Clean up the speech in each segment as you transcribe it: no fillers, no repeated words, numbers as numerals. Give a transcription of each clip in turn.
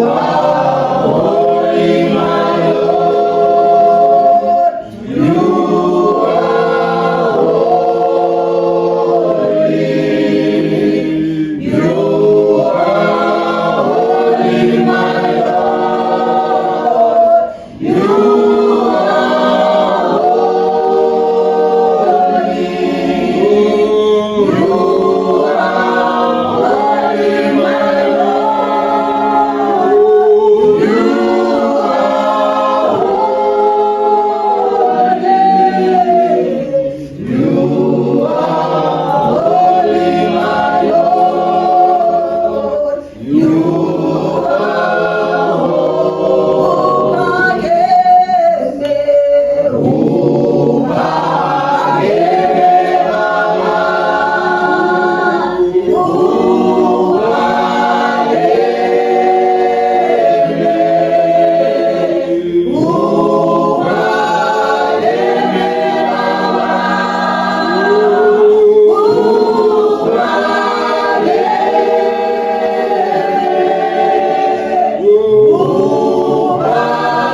Are holy, my Lord. You are holy. You are holy, my Lord. You are holy. You are holy, my Lord. You are holy. You are holy, my Lord. You are holy. Uphakeme, Baba. Uphakeme. Uphakeme, Baba. Uphakeme. Uphakeme, Baba. Uphakeme. Uphakeme,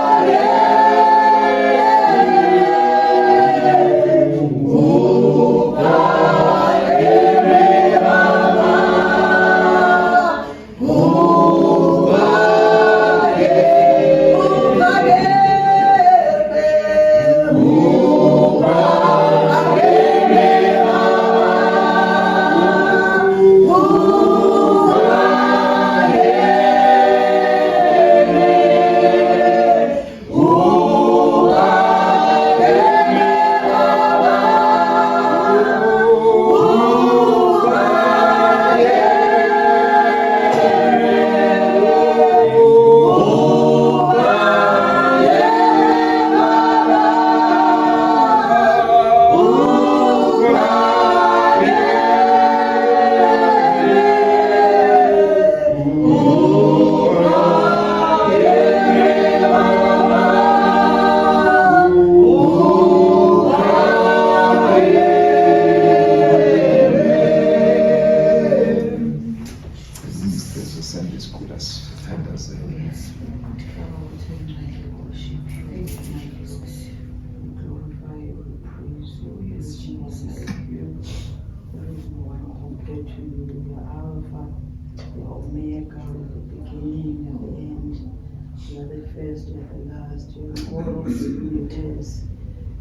Baba. Uphakeme. Uphakeme, Baba. Uphakeme. Uphakeme, Baba. Uphakeme. Uphakeme, Baba. Uphakeme. Uphakeme, Baba. Uphakeme. Leso Sunday school asithandazele. Yes, Lord God, and I worship you, my Lord. We glorify you, we praise you, there is no one like you. There is no one compared to you. You are Alpha, the Omega, the beginning and the end. You are the first and the last. You are God of the universe.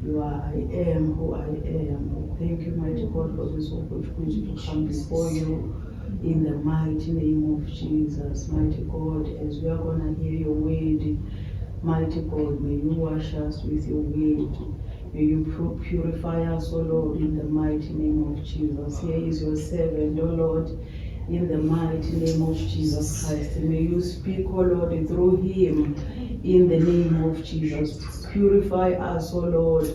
You are I am who I am. Thank you, mighty God, for this opportunity to come before you in the mighty name of Jesus. Mighty God, as we are going to hear your word, mighty God, may you wash us with your word. May you purify us, O Lord, in the mighty name of Jesus. Here is your servant, O Lord, in the mighty name of Jesus Christ. May you speak, O Lord, through him in the name of Jesus. Purify us, O Lord,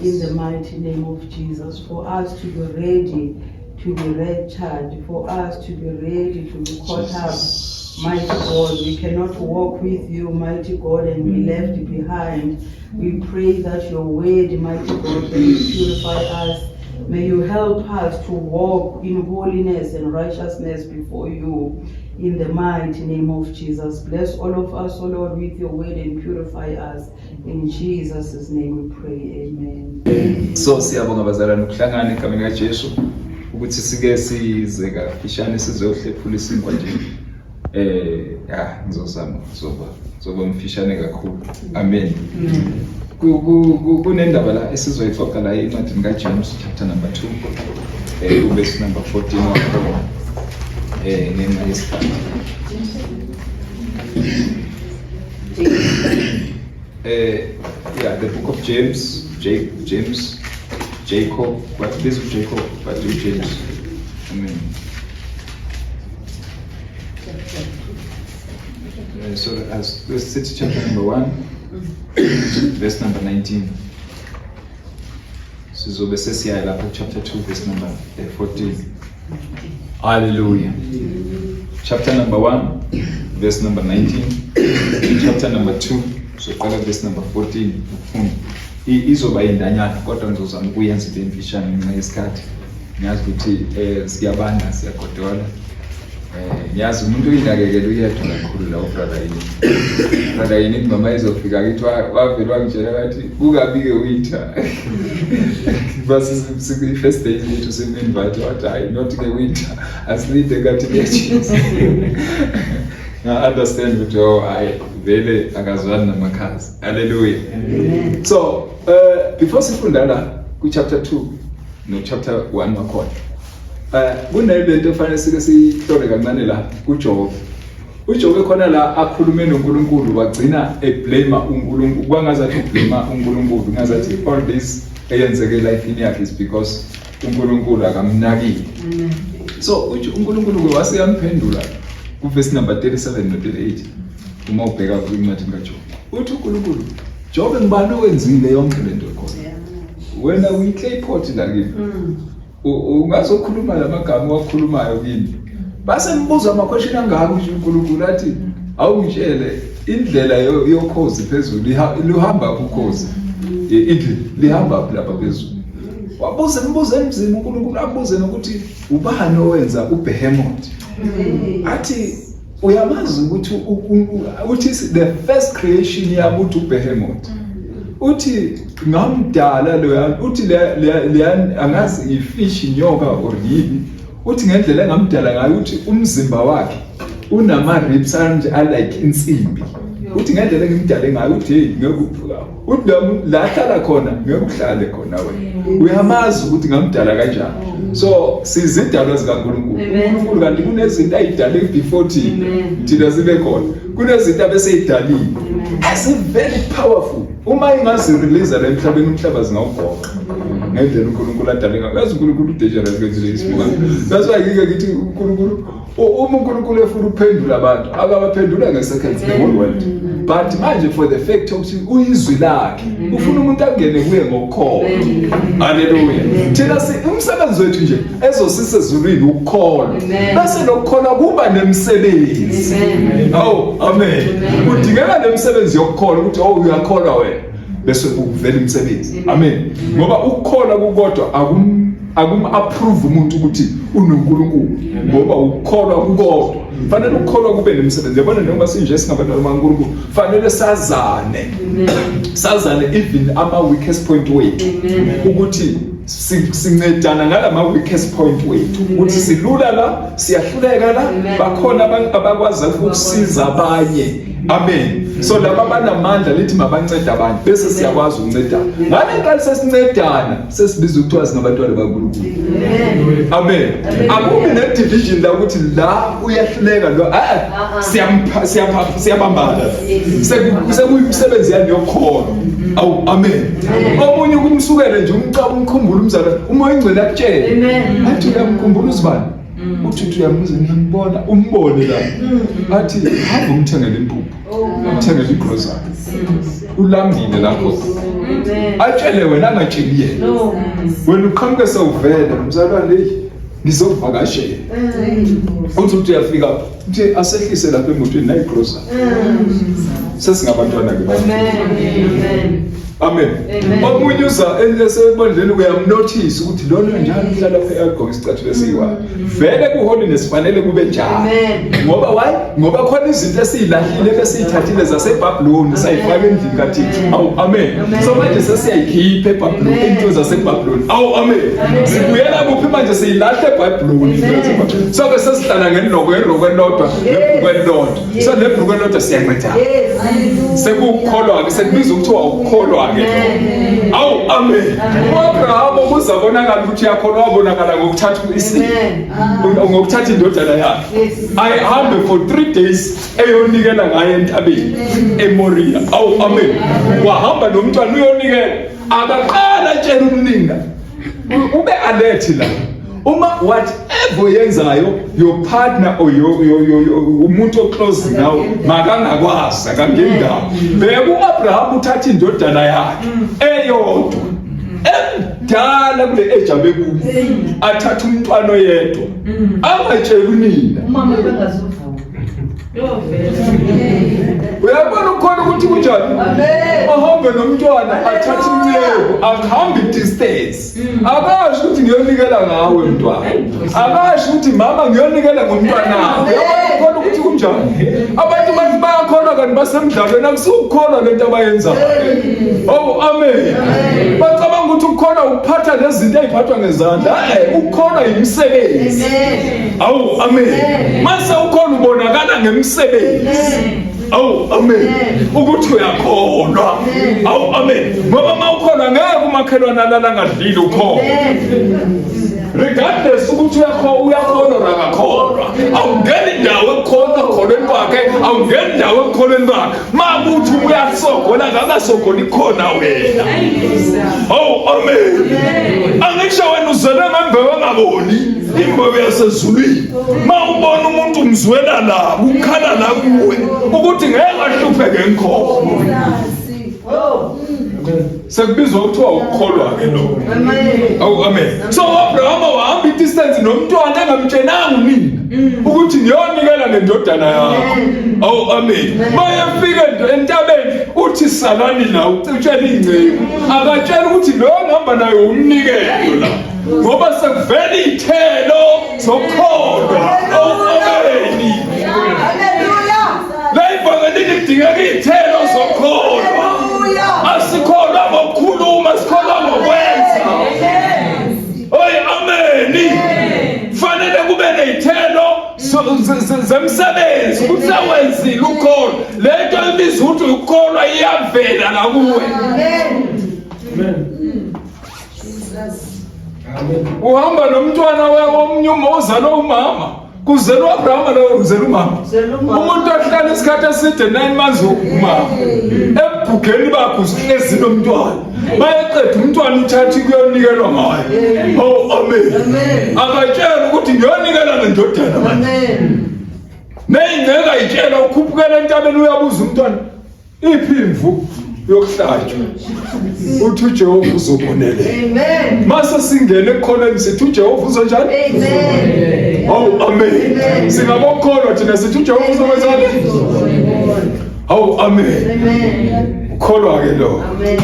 in the mighty name of Jesus, for us to be ready to be raptured, for us to be ready to be caught up. Mighty God, we cannot walk with you, mighty God, and be left behind. We pray that your word, mighty God, may you purify us. May you help us to walk in holiness and righteousness before you. In the mighty name of Jesus. Bless all of us, O Lord, with your word and purify us. In Jesus' name we pray. Amen. So siyabonga bazalwane ukuhlangana egameni kaJesu ukuthi sike size kafishane sizohlephula isinkwa nje. Ya, ngizozama, ngizoba mfishane kakhulu. Amen. Kunendaba la esizoyixoxa la encwadini kaJames, chapter number 2, uverse number 14 wakhona, ngenxa yesikhathi. Yeah, the book of James, James, Jacob, but this is Jacob, but you James. Amen. So as this city, chapter number 1, verse number 19. Sizobe sesiya lapha chapter 2 verse number 14. Hallelujah. Chapter number 1 verse number 19. Chapter number 2 soqala verse number 14 ukufunda. Izoba indanyana kodwa ngizozama ukuyenza ibe mfishane ngenxa yesikhathi. Ngiyazi ukuthi siyabanda, siyagodola. Ngiyazi umuntu uyinakekela uyedwa kakhulu la ubrother yini. Brother yini mama izofika kithi wavele wangitshela wathi kungabi-ke winter. Basi first day yethu sim-invite wathi hayi not ke winter asilinde ngathi kuyatshisa. Nga-understand ukuthi oh hayi vele akazwani namakhaza. Hallelujah. So before sifunda la ku chapter 2 no chapter 1 wakhona. Kunalento efanele sike siyihlole kancane la kuJobe. uJobe khona la akhulume noNkulunkulu wagcina eblame uNkulunkulu, kwangazathi ublame uNkulunkulu, ngazathi all this eyenzeke life yakhe is because uNkulunkulu akamnakile. So uNkulunkulu ke waseyamphendula ku verse number 37 no 38 uma ubheka kwincwadi kaJobe. Uthi uNkulunkulu, Jobe ngibani owenzile yonke lento khona? Wena uyi-clay pot la kimi. Ungazokhuluma lamagama owakhulumayo kimi. Base mbuza ama question angaka nje uNkulunkulu athi awungitshele indlela yokhozi phezulu luhamba ukhozi. Indlela lihamba lapha phezulu. Wabuza imibuzo emzima uNkulunkulu, abuze nokuthi ubani owenza uBehemoth. Athi uyamazi ukuthi uthi the first creation yami uthi uBehemoth. Uthi ngamdala loya, uthi le angazi ifish inyoka or yini. Uthi ngendlela engamdala ngayo uthi umzimba wakhe unama ribs anje alike insimbi. Uthi ngendlela engimdale ngayo uthi hey ngeke uthi la hlala khona ngeke uhlale khona wena. Uyamazi ukuthi ngamdala kanjani. So sizidalwa zikaNkulunkulu. uNkulunkulu kanti kunezinto ayidale before thina sibe khona. Kunezinto abeseyidalile. As very powerful. Uma ingazirelease la emhlabeni umhlaba zingawugoqa. Ngendlela uNkulunkulu adale ngayo. Yazi uNkulunkulu udangerous kwenzile isibuka. That's why ngike ngithi uNkulunkulu uma uNkulunkulu efuna ukuphendula abantu akabaphendula ngeseconds the whole world. But manje for the fact ukuthi uyizwi lakhe ufuna umuntu angene kuye ngokukholwa. Hallelujah. Thina umsebenzi wethu nje ezosisa ezulwini ukukholwa. Bese lokukholwa kuba nemisebenzi. Oh, amen. Kudingeka nemisebenzi yokukholwa ukuthi oh uyakholwa wena bese kuvela imisebenzi. Amen. Ngoba ukukholwa kukodwa akum approve umuntu ukuthi unoNkulunkulu ngoba ukukholwa kukodwa. Fanele ukukholwa kube nemisebenzi. Yabona njengoba sinje singabantwana bakaNkulunkulu fanele sazane. Sazane even ama weakest point wethu ukuthi sincedana ngalama weakest point wethu ukuthi silula la, siyahluleka la, bakhona abakwazi ukusiza abanye. Amen. So laba banamandla lithi mabancede abanye bese siyakwazi ukuncedana. Ngale nkathi sesincedana sesibiza ukuthiwa singabantwana bakaNkulunkulu. Amen. Akubi ne division la ukuthi la uyahluleka lo siyabambana. Sekuyimisebenzi yani yokukholwa. Awu amen. Omunye ukumsukele nje umcaba umkhumbula umzalwane umoya ingcwele akutshele. Athi uyamkhumbula uzibani? Uthi uyambuza ngiyambona umbone la. Athi hamba umthengele impuphu. Umthengele igrocery. Ulambile lapho. Atshele wena angatsheli yena. Wena uqhamuke sewuvele mzalwane hey ngizokuvakashela. Uthi uyafika uthi asehlise lapha emotweni nayi grocery. Sesingabantwana ke bantu. Amen. Amen. Omunye uza esebandleni uyamnotice ukuthi lona njalo uhlala lapha egqoka isicathulo esiyiwa. Vele ku holiness fanele kube njalo. Ngoba why? Ngoba khona izinto esiyilahlile besiyithathile zaseBabylon sayifaka endlini kaThixo. Awu amen. So manje sesiyayikhipha eBabylon into zaseBabylon. Awu amen. Sibuyela kuphi manje siyilahle eBabylon. So ke sesihlala ngeloko eroko elodwa nebhuku elilodwa. So nebhuku elilodwa siyancedana. Sekukholwa ke sekubiza ukuthiwa ukukholwa ke. Awu amen. uAbraham kuzabonakala ukuthi uyakholwa wabonakala ngokuthatha uIsaka. Ngokuthatha indodana yakhe. Ayihambe for 3 days eyonikela ngaye entabeni eMoria. Awu amen. Wahamba nomntwana uyonikela. Akaqala atshela umninga. Ube alert la. Uma whatever yenzayo your partner or your umuntu oclose nawe makangakwazi akangeni ndawo. Bheka uAbraham uthatha indodana yakhe eyodwa emdala kule age abekuyo athatha umntwana oyedwa angatsheli unina. Umama bengazuvuka. Uyabona ukhona ukuthi kunjani? Ahambe nomntwana athathe inceku, akuhambi distance. Akasho ukuthi ngiyonikela ngawe mntwana. Akasho ukuthi mama ngiyonikela ngomntwana. Uyabona ukhona ukuthi kunjani? Abantu bathi bayakholwa kanti basemdlalweni akusukukholwa lento abayenzayo. Oh amen. Bacabanga ukuthi ukukholwa ukuphatha lezi zinto eziphathwa ngezandla. Eh ukukholwa yimisebenzi. Awu amen. Mase ukhona ubonakala ngemisebenzi. Awu amen. Ukuthi uyakholwa. Awu amen. Ngoba mawukholwa ngeke umakhelwane alala ngadlile ukhona. Regardless ukuthi uyakholwa uyakholwa or akakholwa. Awungeni indawo ekukholwa kholweni kwakhe, awungeni indawo ekukholweni kwakhe. Makuthi uyasogola akakasogoli khona wena. Oh amen. Angisho wena uzelwe ngembewu engaboni. Imbewu yasezulwini. Mawubona umuntu umzwela la, ukhala la kuwe ukuthi ngeke ahlupheke ngikhona. Sekubizwa kuthiwa ukukholwa ke lo. Awu amen. So Abraham wahamba idistance nomntwana engamtshenanga unina ukuthi ngiyonikela ngendodana yakho. Awu amen. Bayefika entabeni uthi salani la utshela ingceku. Akatshela ukuthi lo ngihamba naye umnikelo la. Ngoba sekuvela ithelo zokukholwa. Awu amen. Hallelujah. La ivangelini kudingeka iy'thelo zokukholwa. Asikholwa ngokukhuluma, sikholwa ngokwenza. Oy ameni. Fanele kube ney'thelo zemsebenzi ukuthi sewenzile ukholo. Le nto ebizwa ukuthi ukukholwa iyavela la kuwe. Uhamba nomntwana womnye ozalwa umama. Kuzela uAbrahama lowo uzela umama. Umuntu ohlala isikhathi eside 9 months umama. Ebugugeni bakhe uhlezi nomntwana. Bayeqeda umntwana uthatha kuyonikelwa ngaye. Oh amen. Akatshela ukuthi ngiyonikela ngendodana manje. Neyingceka ayitshela ukhuphukela entabeni uyabuza umntwana. Iphi imvu yokuhlatshwa? Uthi uJehova uzobonelela. Amen. Mase singene ekukholweni sithi uJehova uzonjani? Amen. Oh amen. Singabokholwa thina sithi uJehova uzokwenzani? Oh amen. Amen. Ukholwa ke lo. Amen.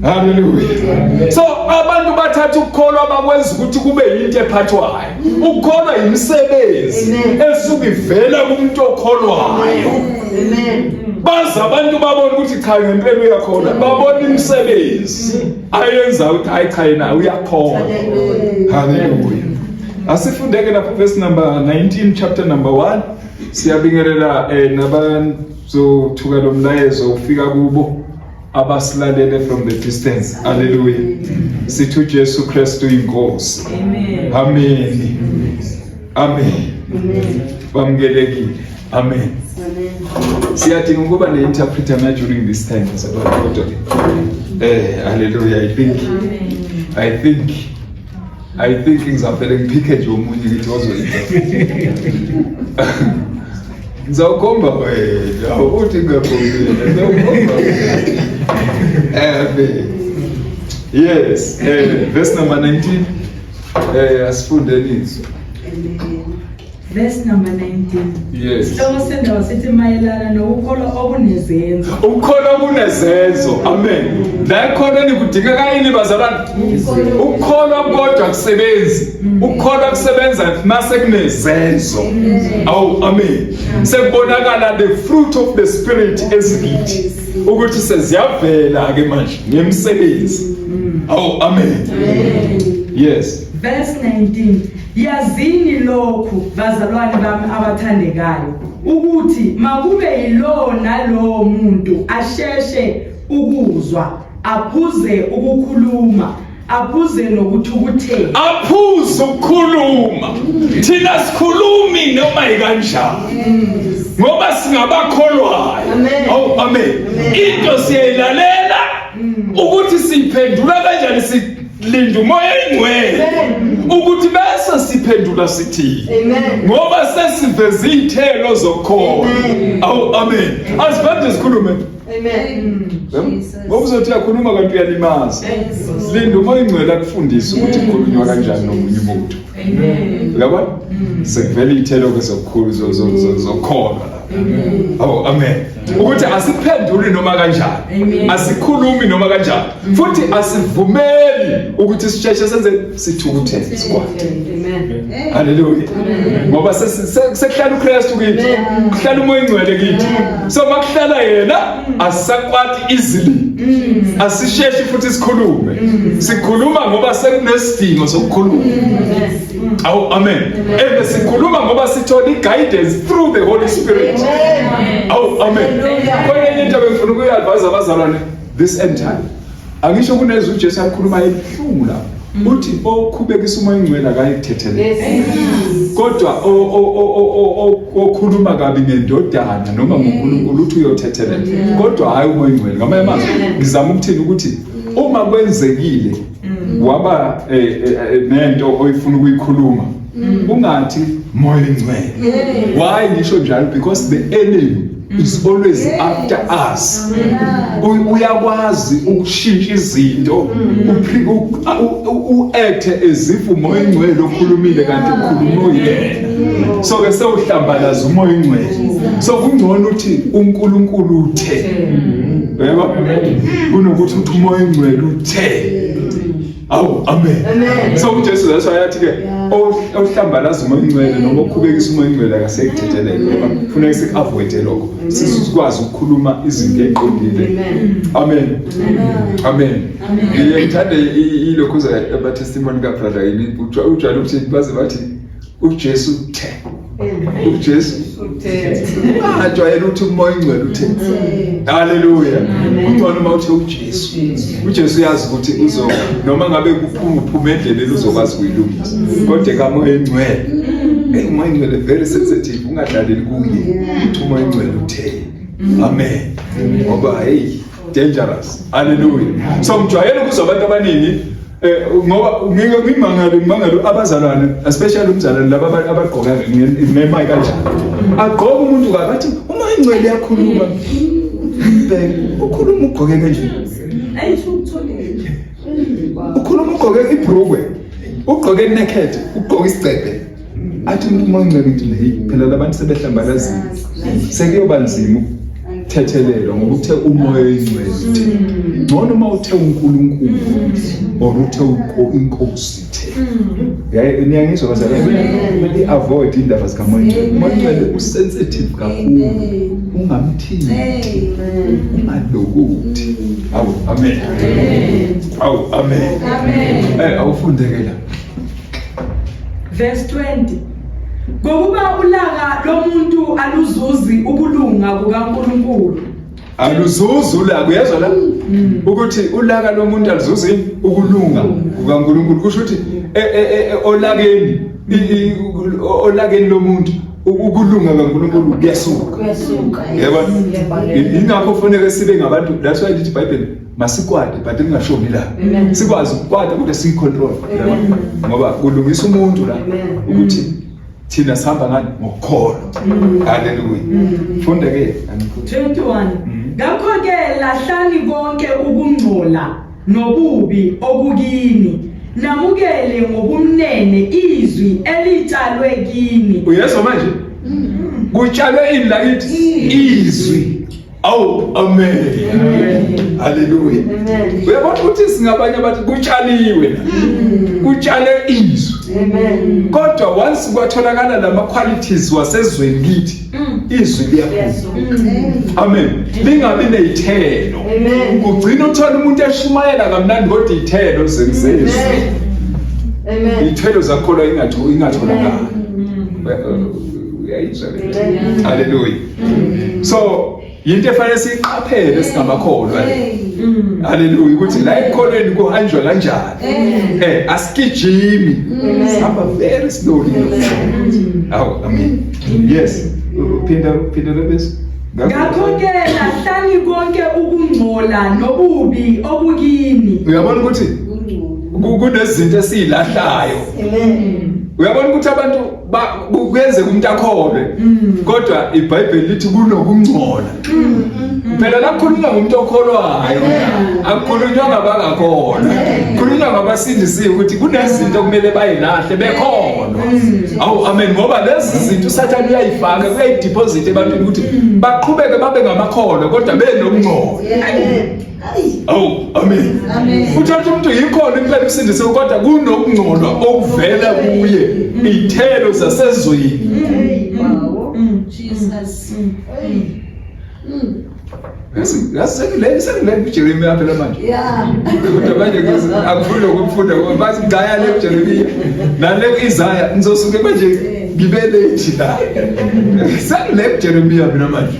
Hallelujah. So abantu bathatha ukukholwa bakwenza ukuthi kube yinto ephathwayo. Ukukholwa yimisebenzi esuke ivela kumuntu okholwayo. Amen. Baze abantu babone ukuthi cha ngempela uyakholwa. Babona imisebenzi ayenza ukuthi hayi cha yena uyakholwa. Hallelujah. Asifundeke lapho verse number 19 chapter number 1. Siyabingelela nabazothuka lo mlayezo ufika kubo abasilalele from the distance. Hallelujah. Sithi uJesu Kristu inkosi. Amen. Amen. Amen. Bamukelekile. Amen. Siyadinga ukuba ne-interpreter na during this time kodwa ke. Hallelujah. I think ngizavele ngiphikhe nje omunye ngithi ozoyinterpreter. Ngizawukhomba wena, uthi ngiyakhombela, ngizawukhomba. Amen. Yes, verse number 19. Asifundeni izwi. Verse number 19. Yes. Isihloko sendaba sithi mayelana nokukholwa okunezenzo. Ukukholwa kunezenzo. Amen. La ekholweni kudingeka yini bazalwane? Ukukholwa kodwa kusebenzi. Ukukholwa kusebenza mase kunezenzo. Awu amen. Sekubonakala the fruit of the spirit ezikithi. Ukuthi seziyavela ke manje ngemisebenzi. Awu amen. Yes. Verse 19. Yazini lokhu bazalwane bami abathandekayo ukuthi makube yilowo nalowo muntu asheshe ukuzwa, aphuze ukukhuluma, aphuze nokuthukuthela. Aphuze ukukhuluma. Thina sikhulumi noma ikanjani. Ngoba singabakholwayo. Awu amen. Into siyayilalela ukuthi siphendula kanjani silinda umoya oyingcwele ukuthi bese siphendula sithini. Ngoba sesiveze iy'thelo zokukholwa. Awu amen. Asivele sikhulume. Amen. Ngoba uzothi uyakhuluma kanti uyalimaza. Linda umoya oyingcwele akufundise ukuthi kukhulunywa kanjani nomunye umuntu. Amen. Uyabona? Sekuvela iy'thelo ke zokukhulu zokukholwa la. Oh, amen. Ukuthi asiphenduli noma kanjani, asikhulumi noma kanjani, futhi asivumeli ukuthi sisheshe senze sithukuthele sikwate. Amen. Haleluya. Ngoba sekuhlala uKristu kithi, kuhlala uMoya oNgcwele kithi. So makuhlala yena asisakwati easily. Asisheshi futhi sikhulume. Sikhuluma ngoba sekunesidingo sokukhuluma. Awu amen. And sikhuluma ngoba sithola i-guidance through the Holy Spirit. Awu amen. Khona enye into bengifuna ukuyi-advise abazalwane this end time. Angisho kunezwi uJesu alikhuluma ebuhlungu lapho. Uthi okhubekisa uMoya oNgcwele akayikuthethelele. Kodwa okhuluma kabi ngendodana noma ngoNkulunkulu uthi uyothethelela. Kodwa hayi uMoya oNgcwele. Ngamanye amazwi ngizama ukuthini ukuthi uma kwenzekile waba nento oyifuna ukuyikhuluma ungathi Moya oNgcwele. Why ngisho njalo? Because the enemy is always after us. Uyakwazi ukushintsha izinto, u-act as if uMoya oNgcwele okhulumile kanti ukhuluma uyena. So ke sewuhlambalaza uMoya oNgcwele. So kungcono uthi uNkulunkulu uthe, yebo, kunokuthi uthi uMoya oNgcwele uthe. Awu amen. So uJesu that's why yathi ke ohlambalaza uMoya oNgcwele noma okhubekisa uMoya oNgcwele akasekuthethelele, ngoba kufuneka siku-avoide lokho, sizokwazi ukukhuluma izinto eziqondile. Amen. Amen. Ngiye ngithande ilokhuza ama-testimony kabrother yini, ujwayele ukuthi baze bathi uJesu uthe, uJesu ajwayele ukuthi uMoya oNgcwele uthe. Haleluya. Kungcono uma uthe uJesu. uJesu uyazi ukuthi uzo noma ngabe kuphuma uphuma endleleni uzokwazi ukuyilungisa, kodwa kaMoya oNgcwele, hey, uMoya oNgcwele very sensitive, ungadlaleli kuye uthi uMoya oNgcwele uthe. Amen. Ngoba hey, dangerous. Haleluya. So ngijwayele ukuzwa abantu abaningi, ngoba ngike ngimangale abazalwane, especially umzalwane laba abagqoka nemayi kanjani, agqoka umuntu kabi athi uma ingcwele yakhuluma, bheke ukhuluma ugqoke kanje, ukhuluma ugqoke ibhrukwe, ugqoke naked, ugqoke isigcebhe, athi umuntu uma ungcwele. Ngithi hey, phela labantu sebehlambalazile, sekuyoba nzima ukuthethelelwa ngoba uthe uMoya oNgcwele uthe. Ngcono uma uthe uNkulunkulu or uthe inkosi ithe. Yaye niyangizwa bazalwane, kumele i-avoid indaba zikaMoya oNgcwele. Umoya oNgcwele usensitive kakhulu, ungamthinti, ungalokuthi. Awu amen. Awu amen. Awufundeke la. Verse 20. Ngokuba ulaka lomuntu aluzuzi ukulunga kukaNkulunkulu. Aluzuzi ulaka, uyezwa la ukuthi ulaka lomuntu aluzuzi ukulunga kukaNkulunkulu. Kusho ukuthi olakeni olakeni lomuntu ukulunga kaNkulunkulu kuyasuka. Yebo, ingakho kufanele sibe ngabantu. That's why lithi iBhayibheli masikwate but kungashoni la, sikwazi ukukwata kodwa siyicontrol, yabo, ngoba kulungisa umuntu la ukuthi thina sihamba ngani? Ngokukholwa. Haleluya. Funda ke. 21. Ngakho ke lahlani konke ukungcola nobubi okukini, namukele ngobumnene izwi elitshalwe kini. Uyezwa manje, kutshalwe ini lakithi? Izwi. Awu amen. Haleluya. Uyabona ukuthi singabanye abathi kutshaliwe la, kutshale izwi, kodwa once kwatholakala lama qualities wasezweni kithi, izwi liyaphuma, amen, lingabi nezithelo. Kugcina uthola umuntu eshumayela kamnandi kodwa iy'thelo zezwi, iy'thelo zakholwa ingatholakali. Uyayizwa le? Haleluya. So yinto efanele siyiqaphele singamakholwa, haleluya, ukuthi la ekukholweni kuhanjwa kanjani. Asigijimi, sihamba very slowly. Awu amen. Yes, phinda, phinda lebese. Ngakho ke lahlani konke ukungcola nobubi obukini. Uyabona ukuthi kunezinto esiyilahlayo. Amen. Uyabona ukuthi abantu kuyenzeka umuntu akholwe, kodwa iBhayibheli lithi kunokungcola. Phela la kukhulunywa ngomuntu okholwayo, akukhulunywa ngabangakholwa, kukhulunywa ngabasindisiwe ukuthi kunezinto okumele bayilahle bekholwa. Awu amen, ngoba lezi zinto uSathane uyayifaka, uyayideposit ebantwini ukuthi baqhubeke babe ngamakholwa kodwa benokungcola. Awu amen. Uthatha umuntu yikhona impela usindisiwe kodwa kunokungcola okuvela kuye, iy'thelo zasezweni. Jesus. Yazi sengilele kuJeremiya phela manje. Kodwa manje angifuni ukumfunda ngoba bathi ngaya le kuJeremiya nale ku-Isaya, ngizosuke manje ngibe late la. Sengile kuJeremiya mina manje.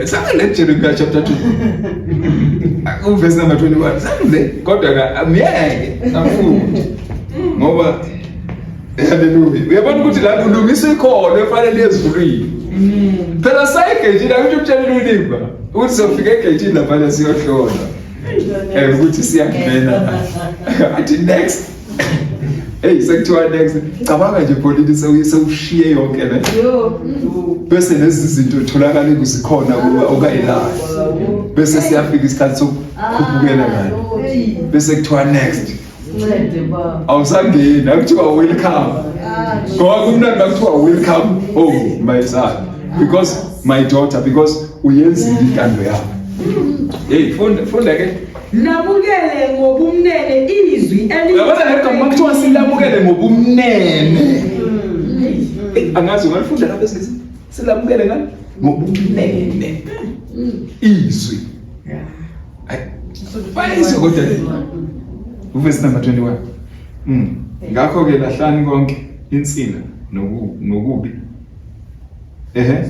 Sengile kuJeremiya chapter 2. Uverse number 21. Sengile kodwa ka amyeke afundi. Ngoba haleluya. Uyabona ukuthi la kulungiswa ikholo efanele ezulwini. Phela sayegejini akuthi utshelile ulimba ukuthi sofika egejini lapha siyohlola. Ukuthi siyangena. Athi next. Hey, sekuthiwa next. Cabanga nje Pauline sewushiye yonke le. Bese lezi zinto utholakala kuzikhona kuwe okayilahla. Bese siyafika isikhathi sokukhuphukela ngale. Bese kuthiwa next. Awusangeni, akuthiwa welcome. Ngoba kumnandi makuthiwa welcome home my son, because my daughter, because uyenzile intando yakho. Hey, funda funda ke. Namukele ngobumnene izwi Uyabona le gama kuthiwa silamukele ngobumnene. Hey, angazi ungalifunda lapha esithi silamukele ngani? Ngobumnene. Izwi. Bayizwe kodwa le. Verse number 21. Ngakho ke lahlani konke insila nokubi. Ehe.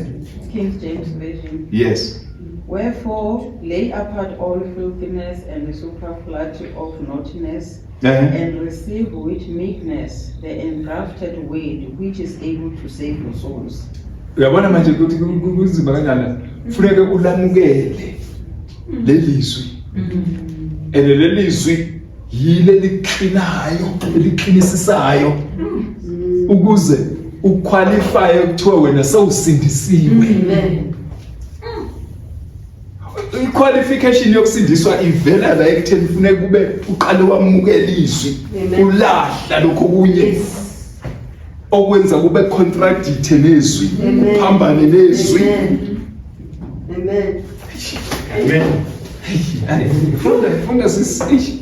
King James Version. Yes. Wherefore lay apart all filthiness and the superfluity of naughtiness, and receive with meekness the engrafted word, which is able to save your souls. Uyabona manje ukuthi kunzima kanjani? Funeke ulamukele lelizwi. And lelizwi yile liklinayo, eliqinisisayo ukuze uqualify kuthiwe wena sewusindisiwe. I-qualification yokusindiswa ivela la ekutheni kufuneka kube uqale wamukela izwi, ulahla lokho kunye okwenza kube contradict nezwi, uphambane nezwi. Amen. Amen. Funda funda sisi.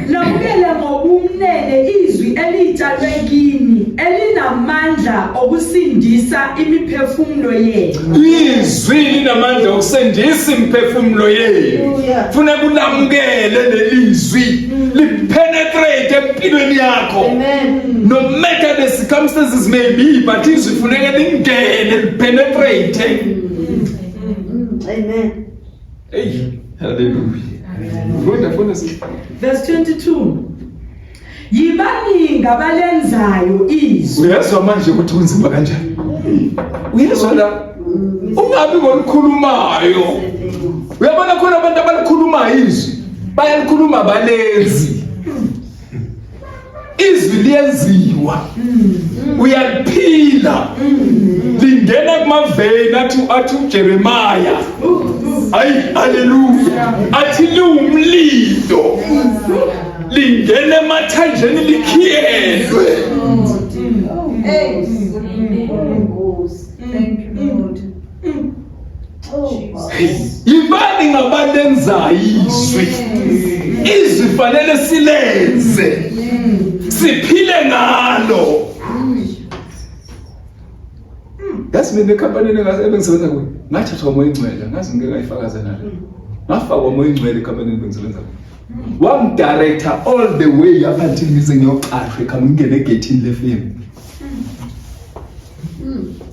Namukele ngobumnene izwi elitshalwe kini elinamandla okusindisa imiphefumulo yenu. Izwi linamandla okusindisa imiphefumulo yenu. Funa kulamukele lelizwi lipenetrate empilweni yakho. Amen. No matter the circumstances may be, but izwi funeka lingene lipenetrate. Amen. Hey, hallelujah. Funda funda sisi. Verse 22. Yibani ngabalenzayo izwi. Uyezwa manje ukuthi kunzima kanjani? Uyezwa la? Ungabi ngolikhulumayo. Uyabona khona abantu abalikhulumayo izwi, bayalikhuluma balenzi. Izwi liyenziwa. Uyaliphila. Lingena kumaveni athi uJeremiah. Ayi haleluya. Athi liwumlilo. Lingena emathanjeni likhiyelwe. Thank you, Lord. Yibani ngabalenzayo izwi. Izwi fanele silenze. Siphile ngalo. Yazi mina ekhampanini ebengisebenza kuyo, ngathathwa umoya ingcwele, ngazi ngike ngayifakaza nale. Ngafakwa umoya ingcwele ekhampanini ebengisebenza kuyo. Wangidirector all the way up until ngize ngiyoqashwa ekhaya, ngingene egethini lefemu.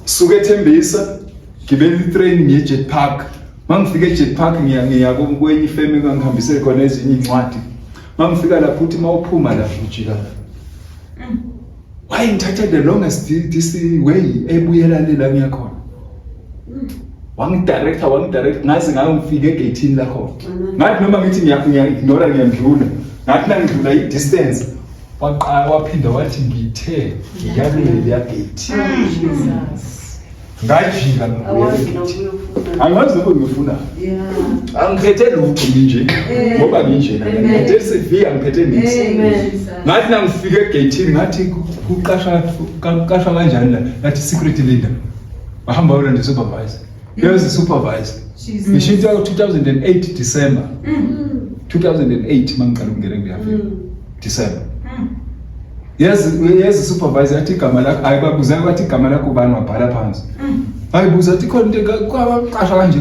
Suke eThembisa, gibela itrain ngiye eJet Park. Mangifika eJet Park ngiya kwenye ifemu engangihambise khona ezinye incwadi. Mangifika lapho uthi mawuphuma lapho ujika la. Why ngithatha the longest this way ebuyela le la ngiyakhona. Wangidirector ngaze ngayongifika egethini lakhona. Ngathi noma ngithi ngiya ignore ngiyandlula. Ngathi nangidlula i distance. Waqala waphinda wathi ngithe ngiyaleli gate. Ngajika ngibuyela. Angazi lokho ngifuna. Angiphethe lutho nginje. Ngoba nginje ngiphethe CV angiphethe nix. Ngathi nangifika egate ngathi kuqashwa kuqashwa kanjani la? Ngathi security leader. Wahamba wayolanda supervisor. Here's supervisor. Ngisho into 2008 December. 2008 mangiqala ukungena kuleya December. Yes, yes supervisor yathi igama lakho hayi babuza bathi igama lakho ubani wabhala phansi. Hayi buza athi khona into kwabaqasha kanje.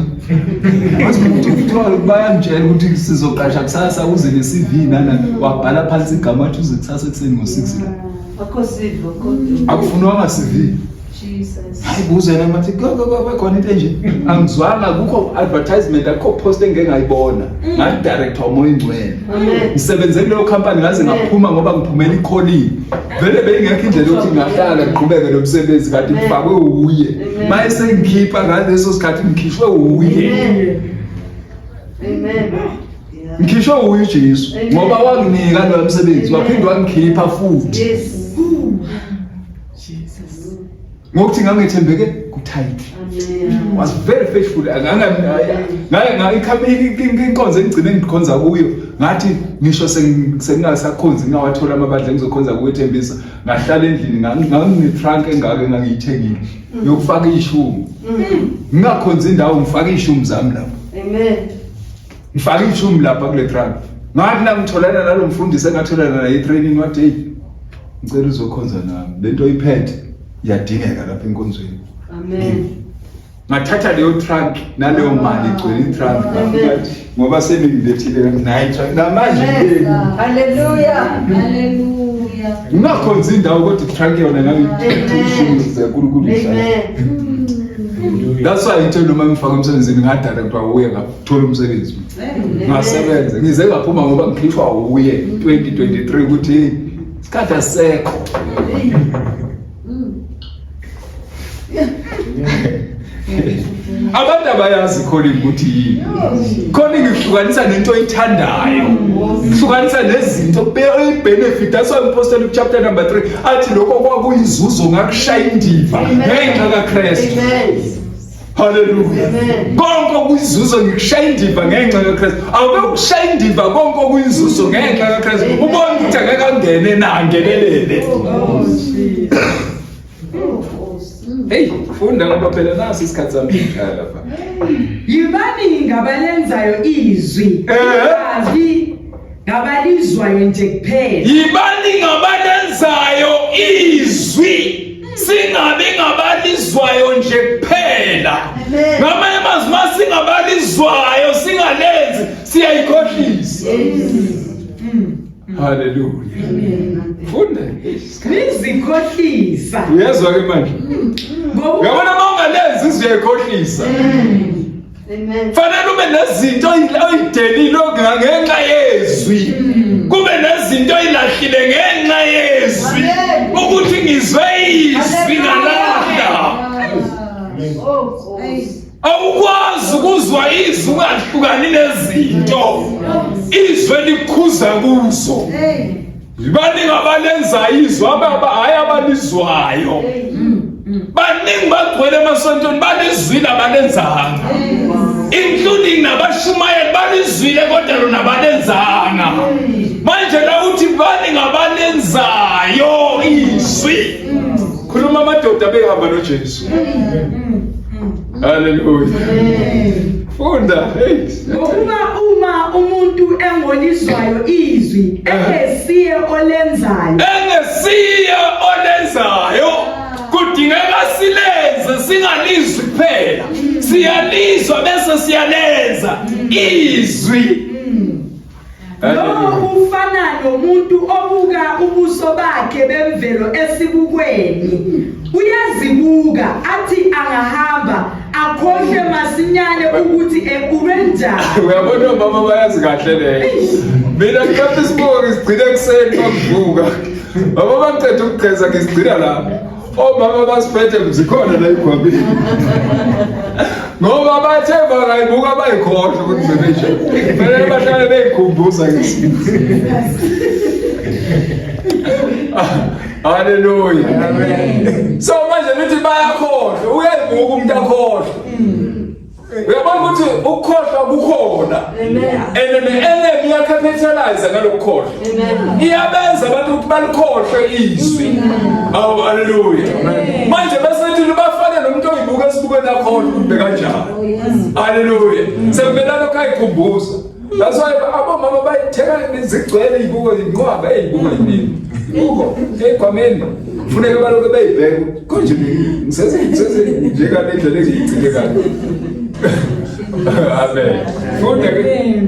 Wathi ukuthi kuthiwa bayangitshela ukuthi sizoqasha kusasa uze ne CV nana wabhala phansi igama wathi uze kusasa ekuseni ngo6 la. Akho CV kodwa. Akufunwanga CV. Jesus. Hayi buza yena ngathi khona into enje. Angizwanga kukho advertisement akukho post engeke ngayibona. Ngadirector umoya ingcwele. Amen. Ngisebenze kuleyo company ngaze ngaphuma ngoba ngiphumela i-calling. Vele beyingekho indlela yokuthi ngingahlala ngiqhubeke nomsebenzi kanti ngifakwe uye. Amen. Maye sengikhipha ngaleso sikhathi ngikhishwe uye. Amen. Amen. Yeah. Ngikhishwe uye uJesu Amen. ngoba wanginika lo msebenzi Amen. waphinde wangikhipha futhi. Yes. Jesus. Ngokuthi ngangethembeke ku-tithe. Amen. Was very faithful. Inkonzo engigcine ngikhonza kuyo ngathi ngisho sengingasakhonzi ngingawathola amabandla engizokhonza kuwo eThembisa ngahlala endlini ngangine-trunk engaka engangiyithengile yokufaka ishumi ngingakhonzi indawo ngifake ishumi zami lapho Amen. ngifake ishumi lapha kule trunk ngathi nangitholana nalo mfundisi engatholana naye etraining wathi hey ngicela uzokhonza nami lento oyiphethe iyadingeka lapha enkonzweni Amen. ngathatha leyo trunk naleyo mali igcwele i-trunk Amen. ngoba seningilethile nayi trunk namanje Amen. ke Hallelujah. Hallelujah. ngingakhonzi indawo kodwa i-trunk yona ngangiyithethe ishumi zikaNkulunkulu ihlala Amen. that's why ngithe noma ngifaka emsebenzini ngadirectwa uye ngathola umsebenzi ngasebenza ngize ngaphuma ngoba ngikhishwa uye 2023 ukuthi hey, isikhathi asisekho abantu abayazi calling ukuthi yini calling ihlukanisa nento oyithandayo ihlukanisa nezinto benefit that's why umpostoli chapter number 3 athi lokho kwakuyinzuzo ngakushaya indiva ngenxa kaKristu Amen. Haleluya. Amen. Konke okuyinzuzo ngikushaya indiva ngenxa kaKristu. Awube ukushaya indiva konke okuyinzuzo ngenxa kaKristu. Ubone ukuthi angeke angene na angenelele. Oh, Jesus. Hey, funda ngoba phela nasi isikhathi sami ngishaya lapha. Yibani ngabalenzayo izwi. Eh. Ingabi ngabalizwayo nje kuphela. Yibani ngabalenzayo izwi singabi ngabalizwayo nje kuphela. Amen. Ngamanye amazwi masingabalizwayo singalenzi siyayikhohlisa. Haleluya. Funda. Nizikhohlisa. Uyezwa ke manje? Ngokuba Uyabona uma ungalenzi izwi uyayikhohlisa. Amen. Fanele ube nezinto oyidelile ngenxa yezwi. Kube nezinto oyilahlile ngenxa yezwi. Amen. Ukuthi ngizwe izwi ngalahla. Oh, Nkosi. Awukwazi ukuzwa izwi ungahlukani nezinto. Izwi likhuza kuzo. Baningi abalenza izwi ababa hayi abalizwayo. Baningi bagcwele emasontweni balizwile abalenzanga. Including nabashumayeli balizwile kodwa lona balenzanga. Manje la uthi baningi abalenzayo izwi. Khuluma amadoda behamba noJesu. Hallelujah. Funda. Hey. Ngokuba uma umuntu engolizwayo izwi engesiye olenzayo Engesiye olenzayo kudingeka silenze singalizwi kuphela. Siyalizwa bese siyalenza izwi. lo ufana nomuntu obuka ubuso bakhe bemvelo esibukweni uyazibuka athi angahamba akhohlwe masinyane ukuthi ekube njani Uyabona omama bayazi kahle leyo. Mina ngithatha isibuko ngisigcina ekuseni makuvuka. Baba bangiceda ukugeza ngisigcina lapho. Omama basiphethe zikhona la igwabini. Ngoba bathe bangayibuka bayikhohlwa ukuthi sebenje. Fanele bahlale beyikhumbuza ngesibuko. Haleluya. Amen. So manje nithi bayakhohlwa, uyayibuka umuntu akhohlwa. Uyabona ukuthi ukukhohlwa kukhona. And ne-enemy iyacapitalize ngalokukhohlwa. Iyabenza abantu ukuthi balikhohlwe izwi. Awu haleluya. Manje bese nithi bafana nomuntu oyibuka esibukweni akhohlwa ukuthi bekanjani. Haleluya. Sekumele lokho ayikhumbuza. That's why abomama bayithenga zigcwele izibuko inqwaba ezibuko yiningi. Ibuko ekhwameni funeka balokhu beyibheka konje ngisese ngisese njengale ndlela engiyigcine kahle. Amen. Funda ke.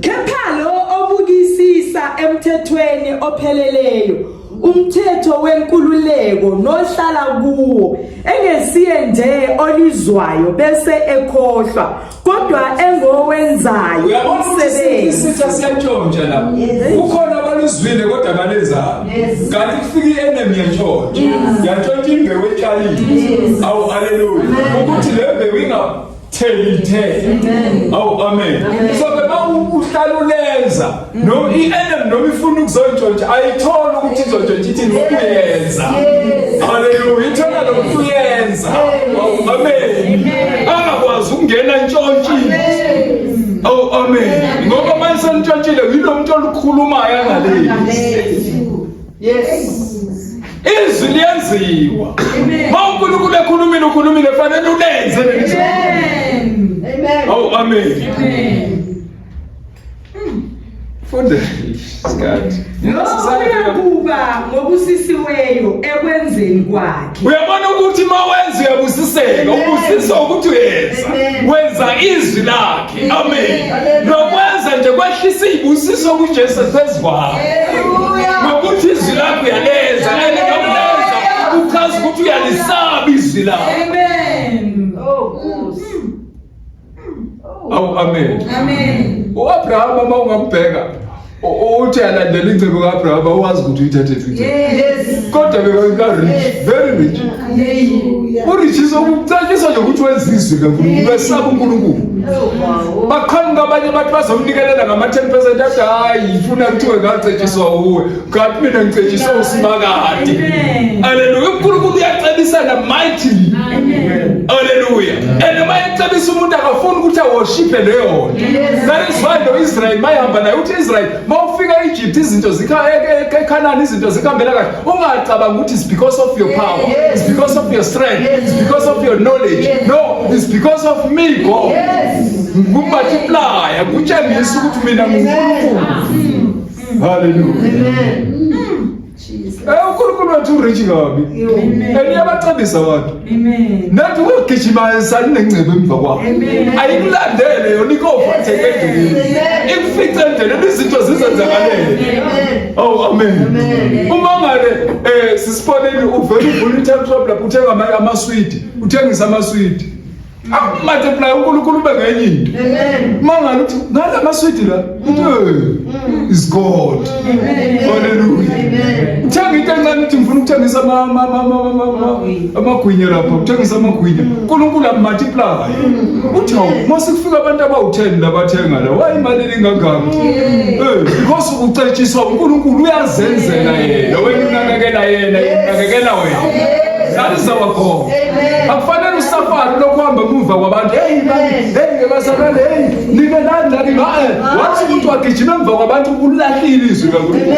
Kepha lo obukisisa emthethweni opheleleyo umthetho wenkululeko nohlala kuwo engesiye nje olizwayo bese ekhohlwa kodwa engowenzayo Uyabona ukuthi isitha siyantshontsha lapha. Kukhona abaluzwile kodwa abalenzayo. Kanti kufika i-enemy yantshontsha. Yantshontsha imbewu etshalile. Awu haleluya. Ukuthi le mbewu ingatheli ithele. Awu amen. So ke ma uhlala ulenza no i-enemy noma ifuna ukuzontshontsha ayitholi ukuthi izontshontsha ithi ngokuyenza. Haleluya. Ithola lokhu uyenza. Awu amen. Angakwazi ukungena ntshontshile. Awu amen. Ngoba manje sentshontshile yilo muntu olukhulumayo angalezi. Yes. Izwi liyenziwa. Ma uNkulunkulu ekhulumile ukhulumile fanele ulenze leli zwi. Amen. Awu amen. Funde isikhathi. Lo uyakuba ngobusisiweyo ekwenzeni kwakhe. Uyabona ukuthi uma wenza uyabusiseka, ubusiswa ukuthi uyenza. Wenza izwi lakhe. Amen. Nokwenza nje kwehlisa izibusiso kuJesu phezu kwakho. Ngokuthi izwi lakho uyalenza, and nokulenza uchaza ukuthi uyalisaba izwi lakho. Amen. Oh, Nkosi. Awu amen. Amen. U-Abrahama uma ungambheka uthi alandela ingcebo ka-Abrahama uwazi ukuthi uyithathe phi. Yes. Kodwa beka rich, very rich. Urich ucetshiswa nje ukuthi wenza izwi kaNkulunkulu, wesaba uNkulunkulu. Oh, wow. Baqhamuka abanye bathi bazomnikelela ngama-10 percent athi hayi ifuna kuthiwe ngacetshiswa uwe kanti mina ngicetshiswe uSimakade. Amen. Haleluya. uNkulunkulu uyacebisana mightily. Amen. Haleluya. And uma ecebisa umuntu akafuni ukuthi aworshiphe leyo nto. That is why no Israel mayihamba naye uthi Israel mawufika eEgypt izinto zikha eCanaan izinto zikhambela kahle. Ungacabanga ukuthi it's because of your power. It's because of your strength. It's because of your knowledge. No, it's because of me God. Ngumultiplier, kutshengisa ukuthi mina nguNkulunkulu. Hallelujah. Amen. Eh uNkulunkulu wethu urich kabi. And uyabacebisa abantu. Amen. Nathi ukugijima salinengcebo emva kwakho. Amen. Ayikulandele yona ikovatheke endleleni. Ikufice endleleni izinto zizenzakalele. Amen. Oh amen. Amen. Uma ngabe sisibonile uvela uvula i-time shop lapho uthenga amaswidi, uthengisa amaswidi. Akumultiply uNkulunkulu ube ngenye into. Amen. Uma ngabe uthi ngala maswidi la, uthi is God. Hallelujah. Amen. Uthenga into encane uthi ngifuna ukuthengisa amagwinya lapha, ukuthengisa amagwinya. uNkulunkulu amultiply. Uthi hawu, mase kufika abantu abawu-10 labathenga la, why imali ingangaka? Because ucetshiswa uNkulunkulu uyazenzela yena, wena unakekela yena, unakekela wena. That is our God. Amen. Akufanele usafari lokhu uhamba emuva kwabantu. Hey man, hey bazalwane, hey nikelani lani ngae. Wathi umuntu wagijima emva kwabantu ulahlile izwi kaNkulunkulu.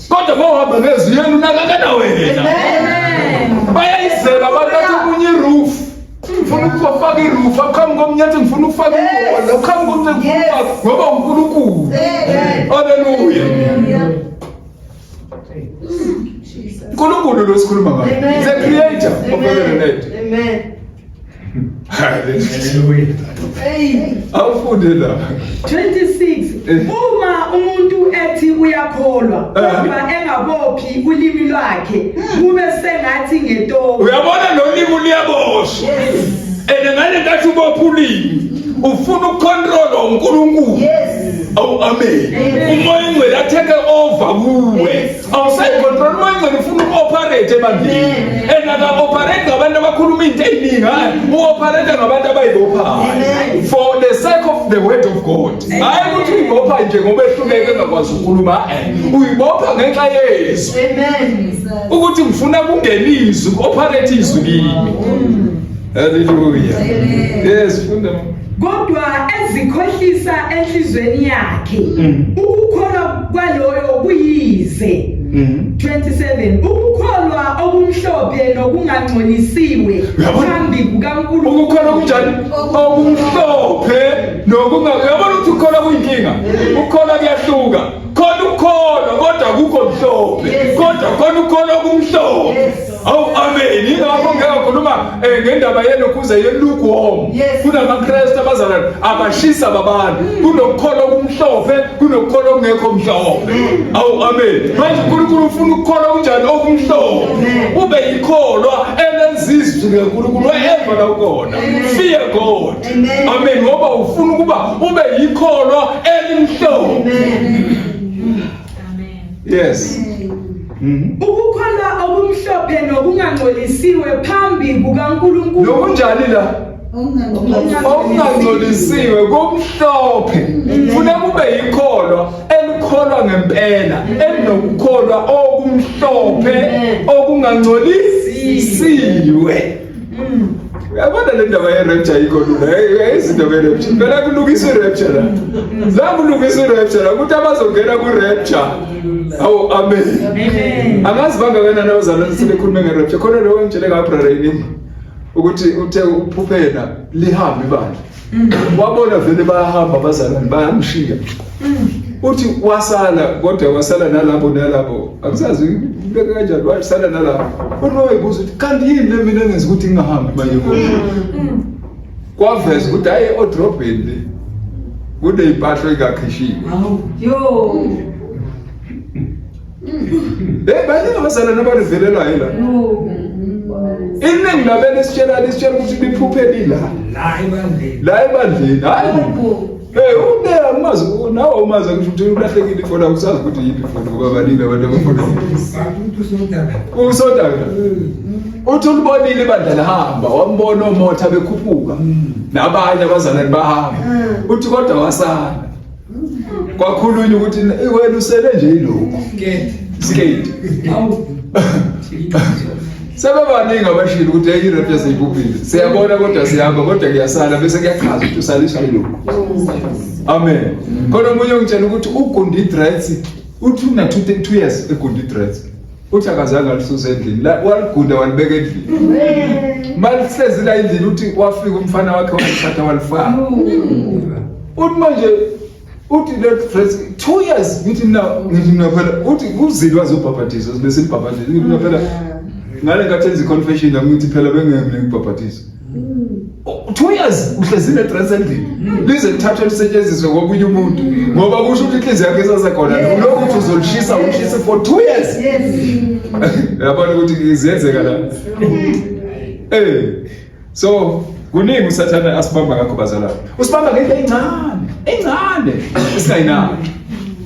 Kodwa mawuhamba ngezwi yena unakekela wena. Bayayizela abantu bathi omunye iroof. Ngifuna ukufaka iroof, aqhamuka omunye athi ngifuna ukufaka ingoma, aqhamuka omunye ngifuna ukufaka ngoba uNkulunkulu. Hallelujah. uNkulunkulu lo sikhuluma ngaye. Amen. The creator of heaven and earth. Amen. Hallelujah. Hey. Awufunde la. 26 uma umuntu ethi uyakholwa kodwa engabophi ulimi lwakhe kube sengathi ngetoku. Uyabona lo limi luyaboshwa. And ngale nkathi ubopha ulimi ufuna ukucontrol uNkulunkulu. Yes. Awu amen. Umoya ongcwele atheke over kuwe. Awusayicontrol umoya ongcwele ufuna uku-operate ebandleni. And aka-operate ngabantu abakhuluma into eziningi, hayi. U-operate ngabantu abayibophayo. For the sake of the word of God. Hayi ukuthi uyibopha nje ngoba ehluleke engakwazi ukukhuluma, eh. Uyibopha ngenxa yezwi. Amen. Ukuthi ngifuna kungene izwi, ku-operate izwi kimi. Hallelujah. Yes, funda. Kodwa ezikhohlisa enhlizweni yakhe ukukholwa kwaloyo kuyize. 27 Ukukholwa okumhlophe nokungangcolisiwe Uyabona? phambi kukaNkulunkulu. Ukukholwa kunjani? Okumhlophe nokunga. Uyabona ukuthi ukukholwa kuyinkinga. Ukukholwa kuyahluka. Khona ukukholwa kodwa akukho mhlophe. Kodwa khona ukukholwa okumhlophe. Awu amen. Yingakho ngeke ngikhuluma ngendaba yelokhuza ye-lukewarm. KunamaKristu abazalwane abashisa babantu. Kunokukholwa okumhlophe, kunokukholwa okungekho mhlophe. Awu amen. Manje uNkulunkulu ufuna ukukholwa kunjani okumhlophe. Ube yikholwa elenza izwi likaNkulunkulu wherever la ukhona. Fear God. Amen. Ngoba ufuna ukuba ube yikholwa elimhlophe. Amen. Yes. Ukukholwa okumhlophe nokungangcolisiwe phambi kukaNkulunkulu. Nokunjani la? Okungangcolisiwe kumhlophe. Funa kube yikholwa elikholwa ngempela, elinokukholwa okumhlophe okungangcolisiwe. Uyabona le ndaba ye-rapture ayikho lula. Izinto ye-rapture. Phela kulungiswa i-rapture la. La kulungiswa i-rapture la ukuthi abazongena ku-rapture. Awu amen. Amen. Angazi bangakanani abazalwane sebekhulume nge-rapture. Khona lo wangitshele ngabrother yini ukuthi uthe uphuphela lihambe ibandla. Wabona vele bayahamba abazalwane bayamshiya. Uthi wasala kodwa wasala nalabo nalabo. Akusazi ubeke kanjani wasala nalabo. Uthi wayibuza ukuthi kanti yini le mina engenza ukuthi ngingahambi manje kodwa. Kwaveza ukuthi hayi odrobheni le kunezimpahla engakhishiwe. Yo. Eh baningi abazalwane abarivelelwayo la. Yo. Iningi labele sitshela lisitshela ukuthi liphuphe lila. La ebandleni. La ebandleni. Hayi. Eh une amazi nawe umazi kusho ukuthi ulahlekile ifoni akusazi ukuthi yini ifoni ngoba baningi abantu abafuna. Abantu usodaka. Usodaka. Uthi ulibonile ibandla lihamba wambona omotha bekhuphuka nabanye abazalwane bahamba. Uthi kodwa wasala. Kwakhulunywa ukuthi wena usele nje yilokhu. Skate. Skate. Sebebaningi abashilo ukuthi hey i-rapture seyibhubhile. Siyabona kodwa siyahamba kodwa kuyasala bese kuyachaza ukuthi usaliswa yilokhu. Amen. Khona omunye ongitshela ukuthi ugunda i-dreads uthi una 2 years egunda i-dreads. Uthi akazange alisuse endlini. La waligunda walibeka endlini. Malihlezi la endlini uthi wafika umfana wakhe walithatha walifaka. Uthi manje uthi le dreads 2 years ngithi mina ngithi mina phela uthi kuzilwa zobhabhathiswa sibe silibhabhathiswa ngithi mina phela ngale nkathi enza i-confession nami ngithi phela bengeke ngibhabhathiswe. 2 years uhlezi ne-dress endlini lize lithathwe lisetshenziswe komunye umuntu ngoba kusho ukuthi inhliziyo yakhe isasekhona lokhu uthi uzolishisa ulishise for 2 years. Uyabona ukuthi ziyenzeka la. So kuningi uSathane asibamba ngakho bazalwane. Usibamba ngento encane, encane esingayinaki.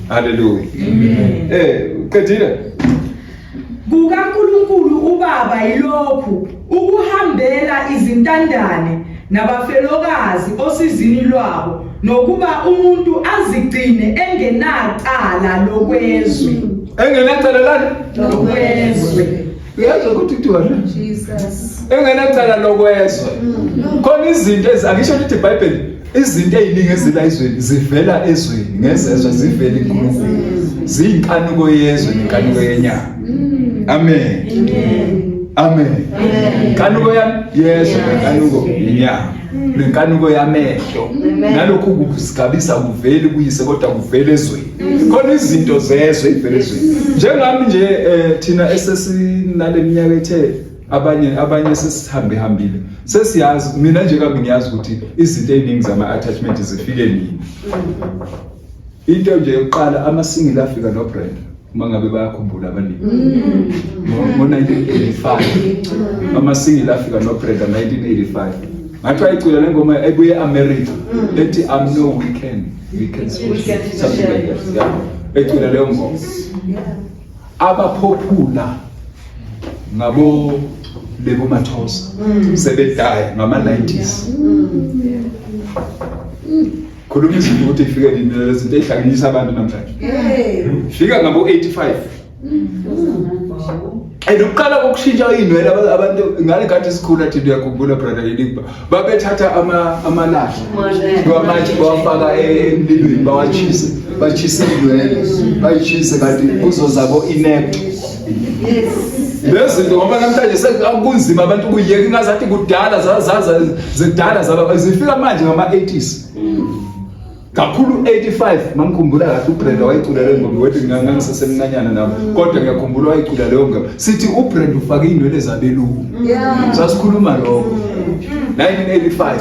Hallelujah. Uqedile? KukaNkulunkulu uBaba yilokhu ukuhambela izintandane nabafelokazi osizini lwabo nokuba umuntu azigcine engenacala lokwezwe. Engenacala lani? Lokwezwe. Uyazwa ukuthi kuthiwa Jesus. Engenacala lokwezwe. Khona izinto angisho ukuthi iBhayibheli izinto eziningi ezila ezweni zivela ezweni ngezezwe zivela kuNkulunkulu. Ziyinkanuko yezwe nenkanuko yenyama. Amen. Amen. Inkanuko yami yezwe nenkanuko yenyama. Nenkanuko yamehlo. Nalokhu kusigabisa kuveli kuyise kodwa kuvela ezweni. Khona izinto zezwe ivela ezweni. Njengami nje thina esesinale minyaka ethe abanye sesihambe hambile. Sesiyazi mina nje kami ngiyazi ukuthi izinto eziningi zama attachment zifike nini. Into nje yokuqala ama-single afika no Brenda uma ngabe bayakhumbula abaningi. Ngo-1985 ama-single afika no Brenda 1985. Ngathi wayicula le ngoma ebuye eAmerica ethi I'm no weekend. Weekend special, something like that. Yeah, ecula leyo ngoma. Abaphophula ngabo Lebo Mathosa sebedaya ngama 90s. Khuluma izinto ukuthi ifike nini lezi zinto ey'hlanganisa abantu namhlanje. Fika ngabo 85. And ukuqala kokushintsha iy'nwele abantu ngale nkathi sikhula thina, uyakhumbula brother Enigma, babethatha amalahle bawamatshe bawafaka emlilweni, bawachise, bachise iy'nwele, bayishise, kanti kuzozabo inecto lezi zinto, ngoba namhlanje sekunzima abantu kuyiyeka, ingazathi kudala zidala zaba zifika manje ngama-80s kakhulu. 85 mangikhumbula kahle, uBrenda wayicula leyo ngoma. Wethi ngangisesemncanyana nami, kodwa ngiyakhumbula wayicula leyo ngoma, sithi uBrenda ufake iy'nwele zabelungu. Sasikhuluma lokho 1985,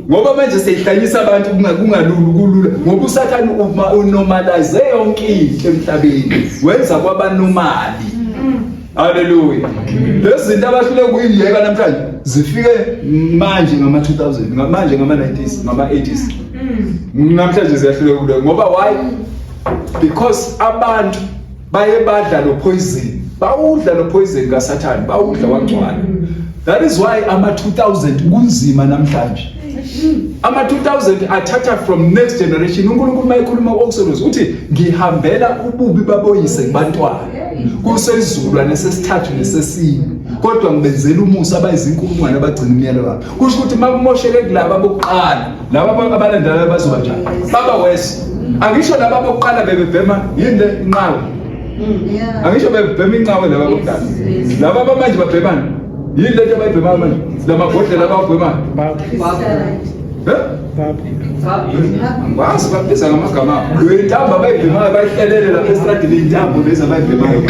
ngoba manje seyihlanyisa abantu, kungalula, kulula ngoba uSathane uma unormalize yonke into emhlabeni, wenza kwaba-normal. Haleluya. Lezi zinto abahlule kuyiyeka namhlanje zifike manje ngama-2000, manje ngama-90s, ngama-80s. Namhlanje ziyahluleka kule, ngoba why? Because abantu baye badla lo poison, bawudla lo poison kaSathane, bawudla wagcwala. That is why ama-2000 kunzima namhlanje. Ama-2000 athatha from next generation. UNkulunkulu mayekhuluma ku-Exodus uthi, "Ngihambela ububi baboyise kubantwana kusesizukulwane sesithathu nesesine, kodwa ngibenzela umusa abayizinkulungwane abagcina imiyalo wami." Kusho ukuthi uma kumosheke kulaba bokuqala, laba abalandelayo bazoba njani? Baba wese. Angisho laba bokuqala bebebhema yini le inqawe? Angisho bebebhema inqawe laba bokuqala? Laba abamanje babhemani? Yini lento abayibhemayo manje, lamabhodlela abawabhemayo? Eh? Angikwazi, babiza ngamagama abo. Le ntambo abayibhemayo, bayihlelele lapha estradini, iy'ntambo lezi abayibhemayo.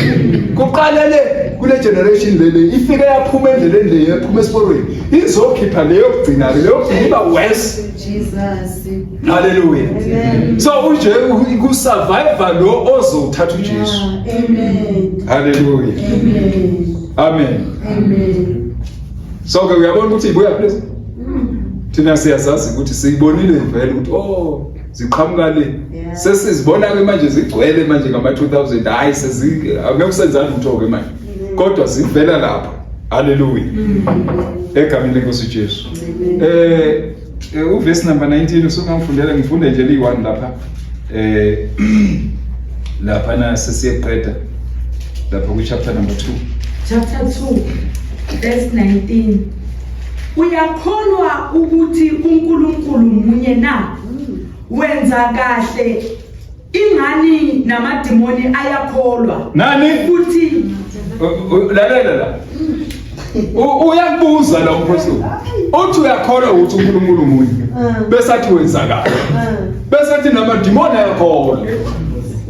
Kuqalele kule generation lele ifike yaphuma endleleni le, yaphuma esiporweni, izokhipha leyo kugcina-ke, leyo kugcina iba worse. Jesus. Haleluya. So uje kusurvive lo ozowuthatha uJesu. Amen. Haleluya. Amen. Amen. Amen. So ke uyabona ukuthi ibuya please. Thina siyazazi ukuthi siyibonile vele ukuthi oh, ziqhamuka le. Sesizibona ke manje zigcwele manje ngama 2000. Hayi, sezi angeke usenzani lutho ke manje. Kodwa zivela lapha. Haleluya. Egameni lenkosi Jesu. Uverse number 19 usungangifundela, ngifunde nje liyi-1 lapha. Lapha na sesiyeqeda lapha ku chapter number 2. Chapter 2 verse 19. Uyakholwa ukuthi uNkulunkulu munye na? Wenza kahle, ingani namadimoni ayakholwa. Nani? Futhi Lalela la. Uyakubuza la umphostoli. Uthi uyakholwa ukuthi uNkulunkulu munye. Bese athi wenza kahle. Bese athi namadimoni ayakholwa.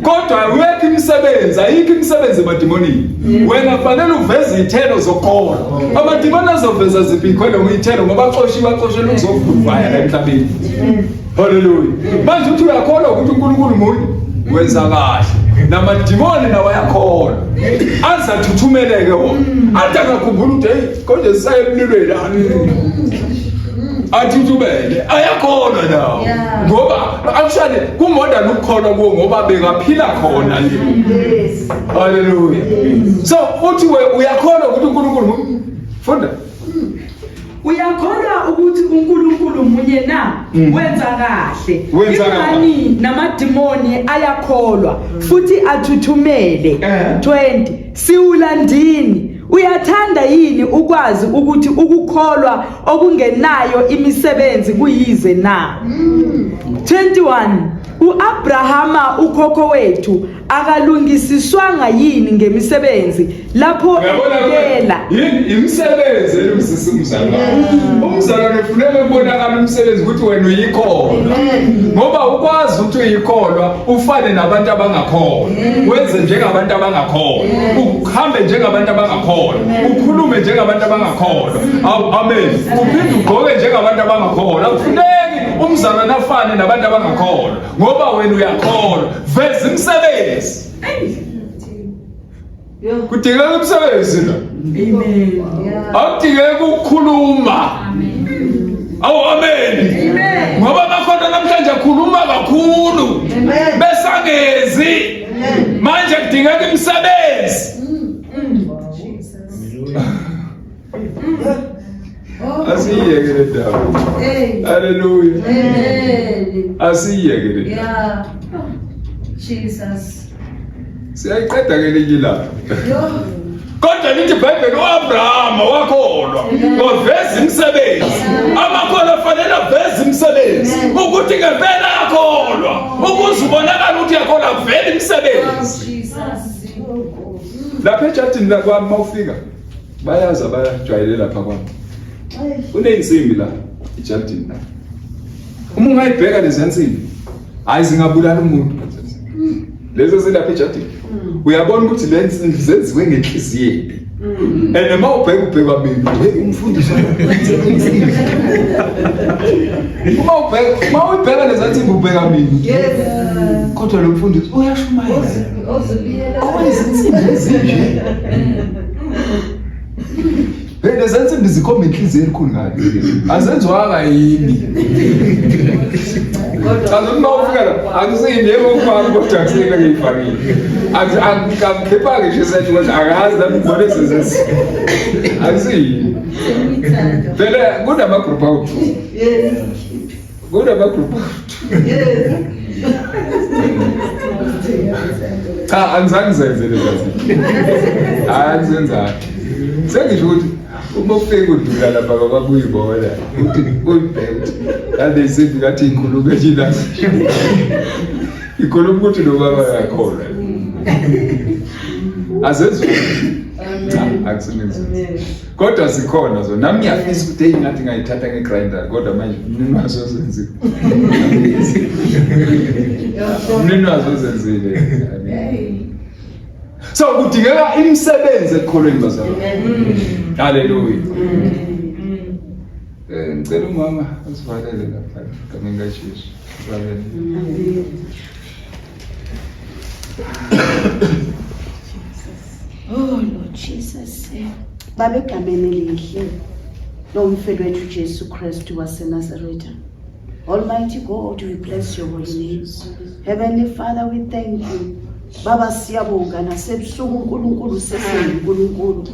Kodwa awekho imisebenzi, ayikho imisebenzi emadimonini. Wena kufanele uveze iy'thelo zokukholwa. Amadimoni azoveza ziphi iy'khwelo ngiy'thelo, ngoba axoshiwe, axoshelwe ukuzovaya la emhlabeni. Haleluya. Manje uthi uyakholwa ukuthi uNkulunkulu munye, wenza kahle. Namadimoni nawo ayakholwa. Aze athuthumeleke wona. Athi angakhumbula ukuthi hey, konje sisaye emlilweni la. Athuthumele, ayakholwa nawo. Ngoba actually kumore than ukukholwa kuwo, ngoba bengaphila khona le. Haleluya. So uthi we uyakholwa ukuthi uNkulunkulu munye. Funda. Uyakholwa ukuthi uNkulunkulu munye na? Wenza kahle. Wenza kahle. Ingani namadimoni ayakholwa futhi athuthumele. 20 Siwulandini. Uyathanda yini ukwazi ukuthi ukukholwa okungenayo imisebenzi kuyize na? 21 uAbrahama ukhokho wethu akalungisiswanga yini ngemisebenzi lapho Uyabona enikela? Yini imisebenzi elungisisa umzalwane? Umzalwane kufuneka kubonakala umsebenzi ukuthi wena uyikholwa. Ngoba ukwazi ukuthi uyikholwa ufane nabantu abangakholwa. Wenze njengabantu abangakholwa. Uhambe njengabantu abangakholwa. Ukhulume njengabantu abangakholwa. Awu, amen. Uphinde ugqoke njengabantu abangakholwa. Akufuneki umzalwane afane nabantu abangakholwa, ngoba wena uyakholwa. Veza imisebenzi. Kudingeka umsebenzi la. Amen. Akudingeki ukukhuluma. Awu, amen. Ngoba amakhona namhlanje akhuluma. kakhulu besangezi manje kudingeka imisebenzi. Asiyeke le ndaba. Haleluya. Asiyeke le Yeah. Jesus. Siyayiqeda ke linye ilanga. Kodwa lithi iBhayibheli uAbrahama wakholwa waveza imisebenzi. Amakholwa afanele aveze imisebenzi ukuthi ngempela akholwa, ukuze ubonakale ukuthi uyakholwa vele imisebenzi. Lapha ejadini la kwami mawufika bayazi abajwayele lapha kwami. Kuneyinsimbi la ejadini la. Uma ungayibheka lezi nsimbi, hayi zingabulala umuntu. Lezo zilapha ejadini. Uyabona ukuthi le nsimbi zenziwe ngenhliziyo embi. And uma ubheka ubheka mina, hey umfundisi insimbi. Uma ubheka, uma uyibheka lezi nsimbi ubheka mina. Yes. Kodwa lo mfundisi uyashumayela. Ozibiyela. Owezinsimbi ezinje. Hey lezi nsimbi zikhomba inhliziyo elikhulu kabi. Azenziwanga yimi. Cha noma ufika la akusiyini yebo ufaka kodwa akusiyini engiyifakile. Angikhiphanga ngisho isentsho ukuthi akazi nami ngibone sezesi. Akusiyini. Phela kunama-group awu-two. Yes. Kunama-group awu-two. Yes. Cha angizange ngizenze lezi zinto. Hayi angizenzanga. Sengisho ukuthi uma ufika udlula lapha kwakuyibona uthi uyibheke ukuthi kade isimbi kathi ikhulume nje la. Ikhuluma ukuthi lo baba uyakholwa. Azenziwa. Cha akusinenzo. Kodwa zikhona zona. Nami ngiyafisa ukuthi hey ngathi ngayithatha ngegrinder kodwa manje umnini wazo zenzile. Umnini wazo zenzile. So kudingeka imisebenzi ekukholweni bazalwane. Haleluya. Ngicela umama asivalele lapha egameni kaJesu. Sivalele. Oh Lord Jesus. Baba egameni elihle lomfelo wethu Jesu Kristu waseNazaretha. Almighty God, we bless your holy name. Heavenly Father, we thank you. Baba siyabonga nasebusuku uNkulunkulu sesenguNkulunkulu.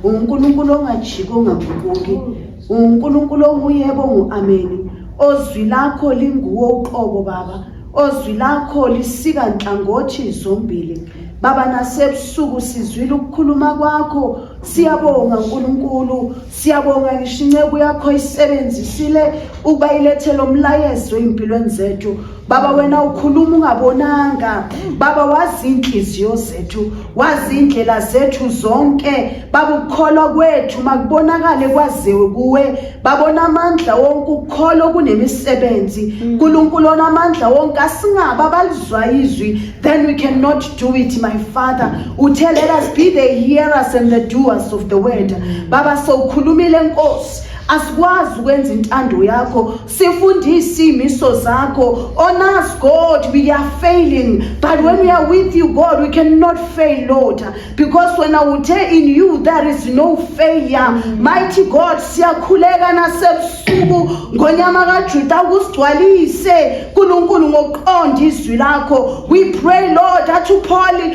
UNkulunkulu ongajiki ongaguquki. UNkulunkulu onguyebo ngu-ameni. Ozwi lakho linguwo uqobo Baba. Ozwi lakho lisika nhlangothi zombili. Baba nasebusuku sizwile ukukhuluma kwakho. Siyabonga uNkulunkulu, siyabonga ngisho inceku yakho isebenzisile ukuba ilethe lo mlayezo empilweni zethu. Baba wena ukhuluma ungabonanga. Baba wazi inhliziyo zethu, wazi indlela zethu zonke. Baba ukukholwa kwethu makubonakale kwaziwe kuwe. Babona amandla wonke ukukholwa kunemisebenzi. uNkulunkulu onamandla wonke asingaba abalizwa izwi, then we cannot do it my Father. Uthe let us be the hearers and the doers of the word. Baba sowukhulumile Nkosi. Asikwazi ukwenza intando yakho, sifundise imiso zakho. On us God we are failing, but when we are with you God we cannot fail Lord, because when uthe in you there is no failure. Mighty God siyakhuleka nasebusuku ngonyama kaJuda ukusigcwalise uNkulunkulu ngokuqonda izwi lakho. We pray Lord athi uPaul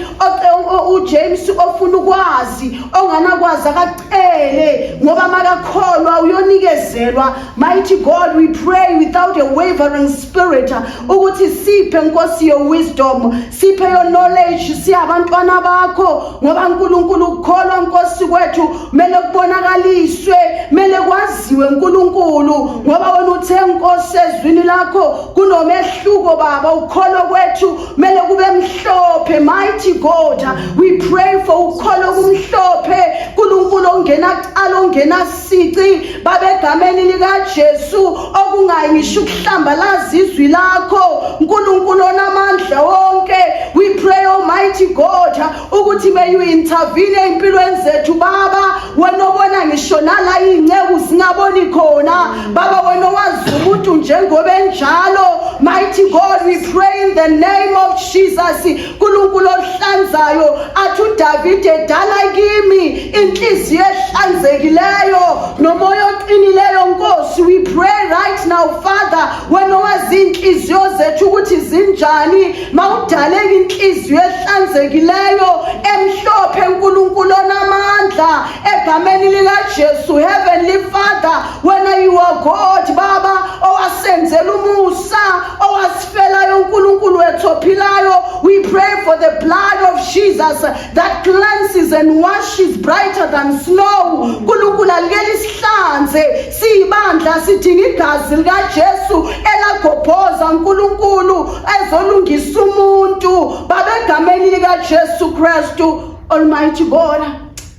uJames ofuna ukwazi onganakwazi akacele ngoba makakholwa uyonikezelwa. Mighty God we pray without a wavering spirit ukuthi siphe Nkosi your wisdom, siphe your knowledge siyabantwana bakho, ngoba uNkulunkulu ukukholwa Nkosi kwethu mele kubonakaliswe, mele kwaziwe uNkulunkulu, ngoba wena uthe Nkosi ezwini lakho kunomehluko Baba, ukukholwa kwethu mele kube mhlophe. Mighty God we pray for ukukholwa kumhlophe uNkulunkulu ongenacala ongenasici Baba egameni likaJesu okungayi ngisho ukuhlambalaza izwi lakho uNkulunkulu onamandla wonke. We pray Almighty God ukuthi may you intervene empilweni zethu Baba, wena obona ngisho nala iy'nceku zingaboni khona Baba, wena owazi umuntu njengoba enjalo. Mighty God we pray in the name of Jesus uNkulunkulu ohlanzayo athi uDavide dala kimi inhliziyo inhliziyo ehlanzekileyo nomoya oqinileyo Nkosi. We pray right now, Father, wena owazi inhliziyo zethu ukuthi zinjani, mawudaleke inhliziyo ehlanzekileyo emhlophe, uNkulunkulu onamandla, egameni likaJesu. Heavenly Father, wena you are God, Baba, owasenzela umusa, owasifelayo, uNkulunkulu wethu ophilayo. We pray for the blood of Jesus that cleanses and washes brighter than snow. uNkulunkulu, alikele isihlanze siyibandla. Sidinga igazi likaJesu elagobhoza, uNkulunkulu, ezolungisa umuntu, Baba, egameni likaJesu Kristu. Almighty God,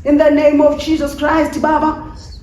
in the name of Jesus Christ, Baba,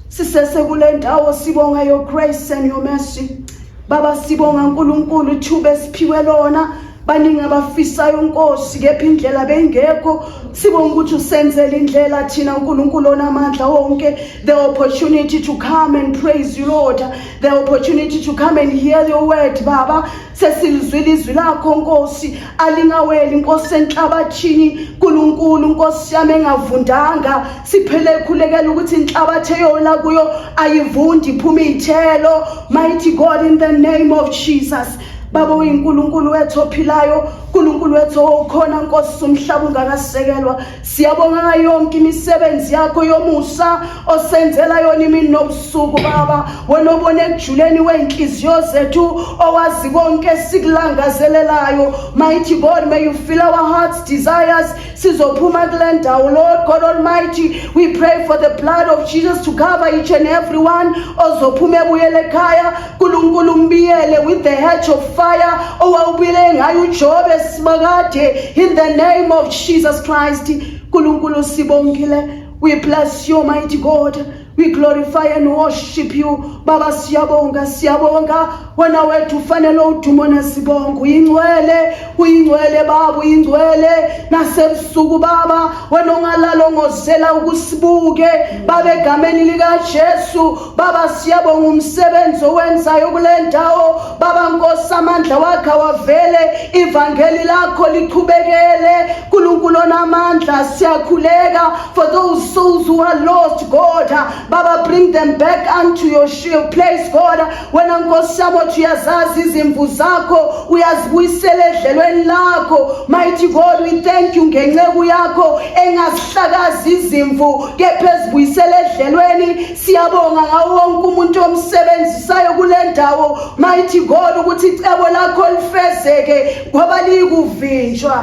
sisese kule ndawo, sibonga your grace and your mercy, Baba. Sibonga, uNkulunkulu, ithuba esiphiwe lona. Baningi abafisayo, Nkosi, kepha indlela bengekho. Sibonga ukuthi usenzele indlela thina, uNkulunkulu onamandla wonke. The opportunity to come and praise you, Lord, the opportunity to come and hear your word, Baba. Sesilizwile izwi lakho, Nkosi. Alingaweli, Nkosi, enhlabathini, uNkulunkulu, Nkosi yami, engavundanga. Siphele khulekela ukuthi inhlabathi eyola kuyo ayivundi, iphuma iy'thelo. Mighty God, in the name of Jesus, Baba, uyiNkulunkulu wethu ophilayo, uNkulunkulu wethu owukhona, Nkosi, umhlaba ungakasekelwa. Siyabonga ngayo yonke imisebenzi yakho yomusa osenzela yona imini nobusuku, Baba. Wena obona ekujuleni wey'nhliziyo zethu, owazi konke esikulangazelelayo, mighty God, may you fill our hearts' desires sizophuma kule ndawo. Lord God Almighty, we pray for the blood of Jesus to cover each and every one ozophuma ebuyele ekhaya. Nkulunkulu, umbiyele with the hedge of fire owawubile ngayo uJobe, Simakade, in the name of Jesus Christ. Nkulunkulu, sibongile. We bless you, mighty God. We glorify and worship you, Baba. Siyabonga, siyabonga. Wena wethu ufanele udumo nesibongo. Uyingcwele, uyingcwele, Baba, uyingcwele nasebusuku, Baba. Wena ongalala ongozela ukusibuke, Baba, egameni likaJesu. Baba, siyabonga umsebenzi owenzayo kule ndawo, Baba. Nkosi, amandla wakhe awavele, ivangeli lakho liqhubekele, Nkulunkulu onamandla. Siyakhuleka for those souls who are lost, God. Baba, bring them back unto your shield place, God. Wena, Nkosi yami, othi uyazazi izimvu zakho, uyazibuyisela edlelweni lakho. Mighty God, we thank you ngenceku yakho engasihlakazi izimvu kepha ezibuyisela edlelweni. Siyabonga ngawo wonke umuntu omsebenzisayo kule ndawo, mighty God, ukuthi icebo lakho lifezeke ngoba liyikuvinjwa.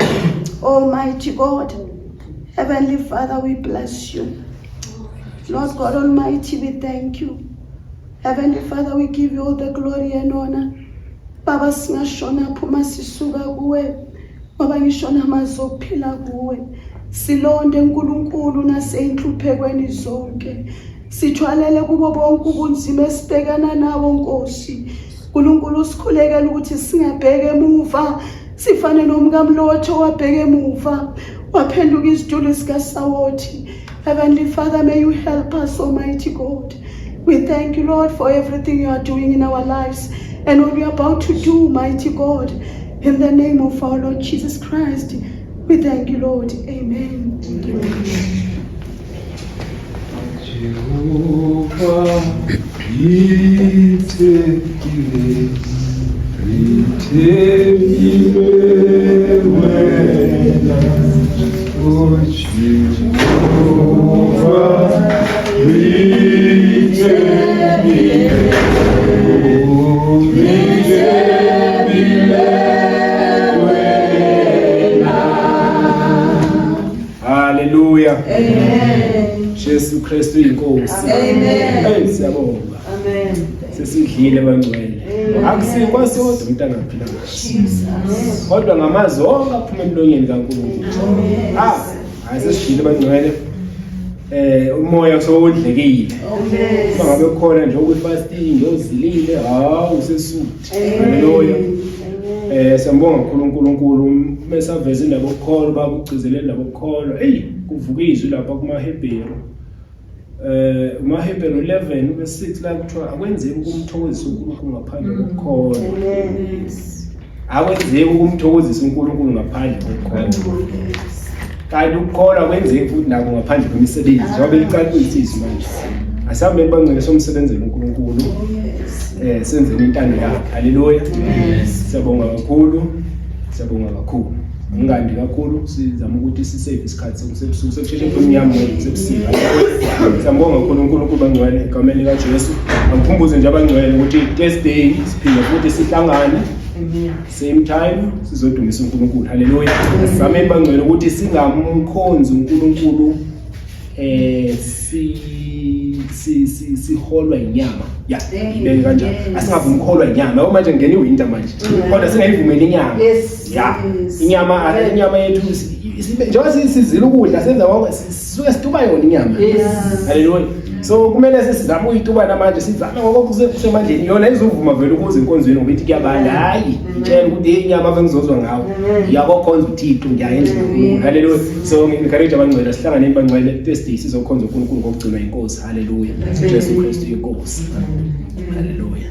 Almighty God, Heavenly Father, we bless you. Lord God Almighty, we thank you. Heavenly Father, we give you all the glory and honor. Baba, singashona phuma sisuka kuwe, ngoba ngisho namazwi okuphila kuwe. Silonde, uNkulunkulu, naseyinhluphekweni zonke. Sithwalele kubo bonke ubunzima esibhekana nawo, Nkosi. uNkulunkulu, sikhulekela ukuthi singabheke emuva, sifane nomkamlotho wabheka emuva waphenduka isitulo sikaSawothi. Heavenly Father, may you help us, Almighty God. We thank you, Lord, for everything you are doing in our lives and what we are about to do, mighty God. In the name of our Lord Jesus Christ, we thank you, Lord. Amen. Jehova, ngithembile, ngithembile wena. O Jehova, ngithembile, ngithembile wena. Haleluya. Amen. Jesu Kristu inkosi. Amen. Hey, siyabonga. Amen. Sesidlile, bangcwele. Akusikwa sodwa umuntu angaphila ngaso. Kodwa ngamazwi onke aphuma emlonyeni kaNkulunkulu. Ah, hayi, sesidlile, bangcwele. Umoya sowondlekile. Uma ngabe kukhona nje okwi-fasting ozilile, hawu, usesuthi. Haleluya. Siyambonga kakhulu uNkulunkulu mesaveza indaba yokukholwa, baba ugcizelela indaba yokukholwa. Hey, kuvuka izwi lapha kumaHebheru. UmaHebheru 11 verse 6 la kuthiwa akwenzeki ukumthokozisa uNkulunkulu ngaphandle kokukholwa. Akwenzeki ukumthokozisa uNkulunkulu ngaphandle kokukholwa. Kanti ukukholwa kwenzeki futhi nako ngaphandle kwemisebenzi, njengoba licacisa izwi manje. Asihambeni bangcwele somsebenzela uNkulunkulu. Senzeni intando yakhe. Haleluya. Siyabonga kakhulu. Siyabonga kakhulu. Ngingandi kakhulu, sizama ukuthi sisave isikhathi sekusebusuku, sekusheshe kumnyama kusebusika. Siyambonga kakhulu uNkulunkulu bangcwele egameni likaJesu. Angikhumbuze nje abangcwele ukuthi Thursday siphinde futhi sihlangane same time sizodumisa uNkulunkulu. Haleluya. Sizameni bangcwele ukuthi singamkhonzi uNkulunkulu si si si siholwa inyama. Ya, ibeke kanjalo. Asingavumi ukholwa inyama. Yabo manje ngene iwinter manje. Kodwa singayivumeli inyama. Ya. Inyama inyama yethu njengoba sizila ukudla senza konke sisuke situba yona inyama. Haleluya. So kumele sesizame ukuyituba namanje, sizame ngokusemandleni. Yona izovuma vele ukuze enkonzweni ngoba ithi kuyabanda. Hayi, ngitshela ukuthi hey, inyama ave ngizozwa ngawo. Ngiyakokhonza uThixo, ngiya endlini kaNkulunkulu. Haleluya. So ngi-encourage abangcwele, sihlanganeni bangcwele Thursday sizokhonza uNkulunkulu ngokugcinwa inkosi. Haleluya. Jesu Kristu inkosi. Haleluya.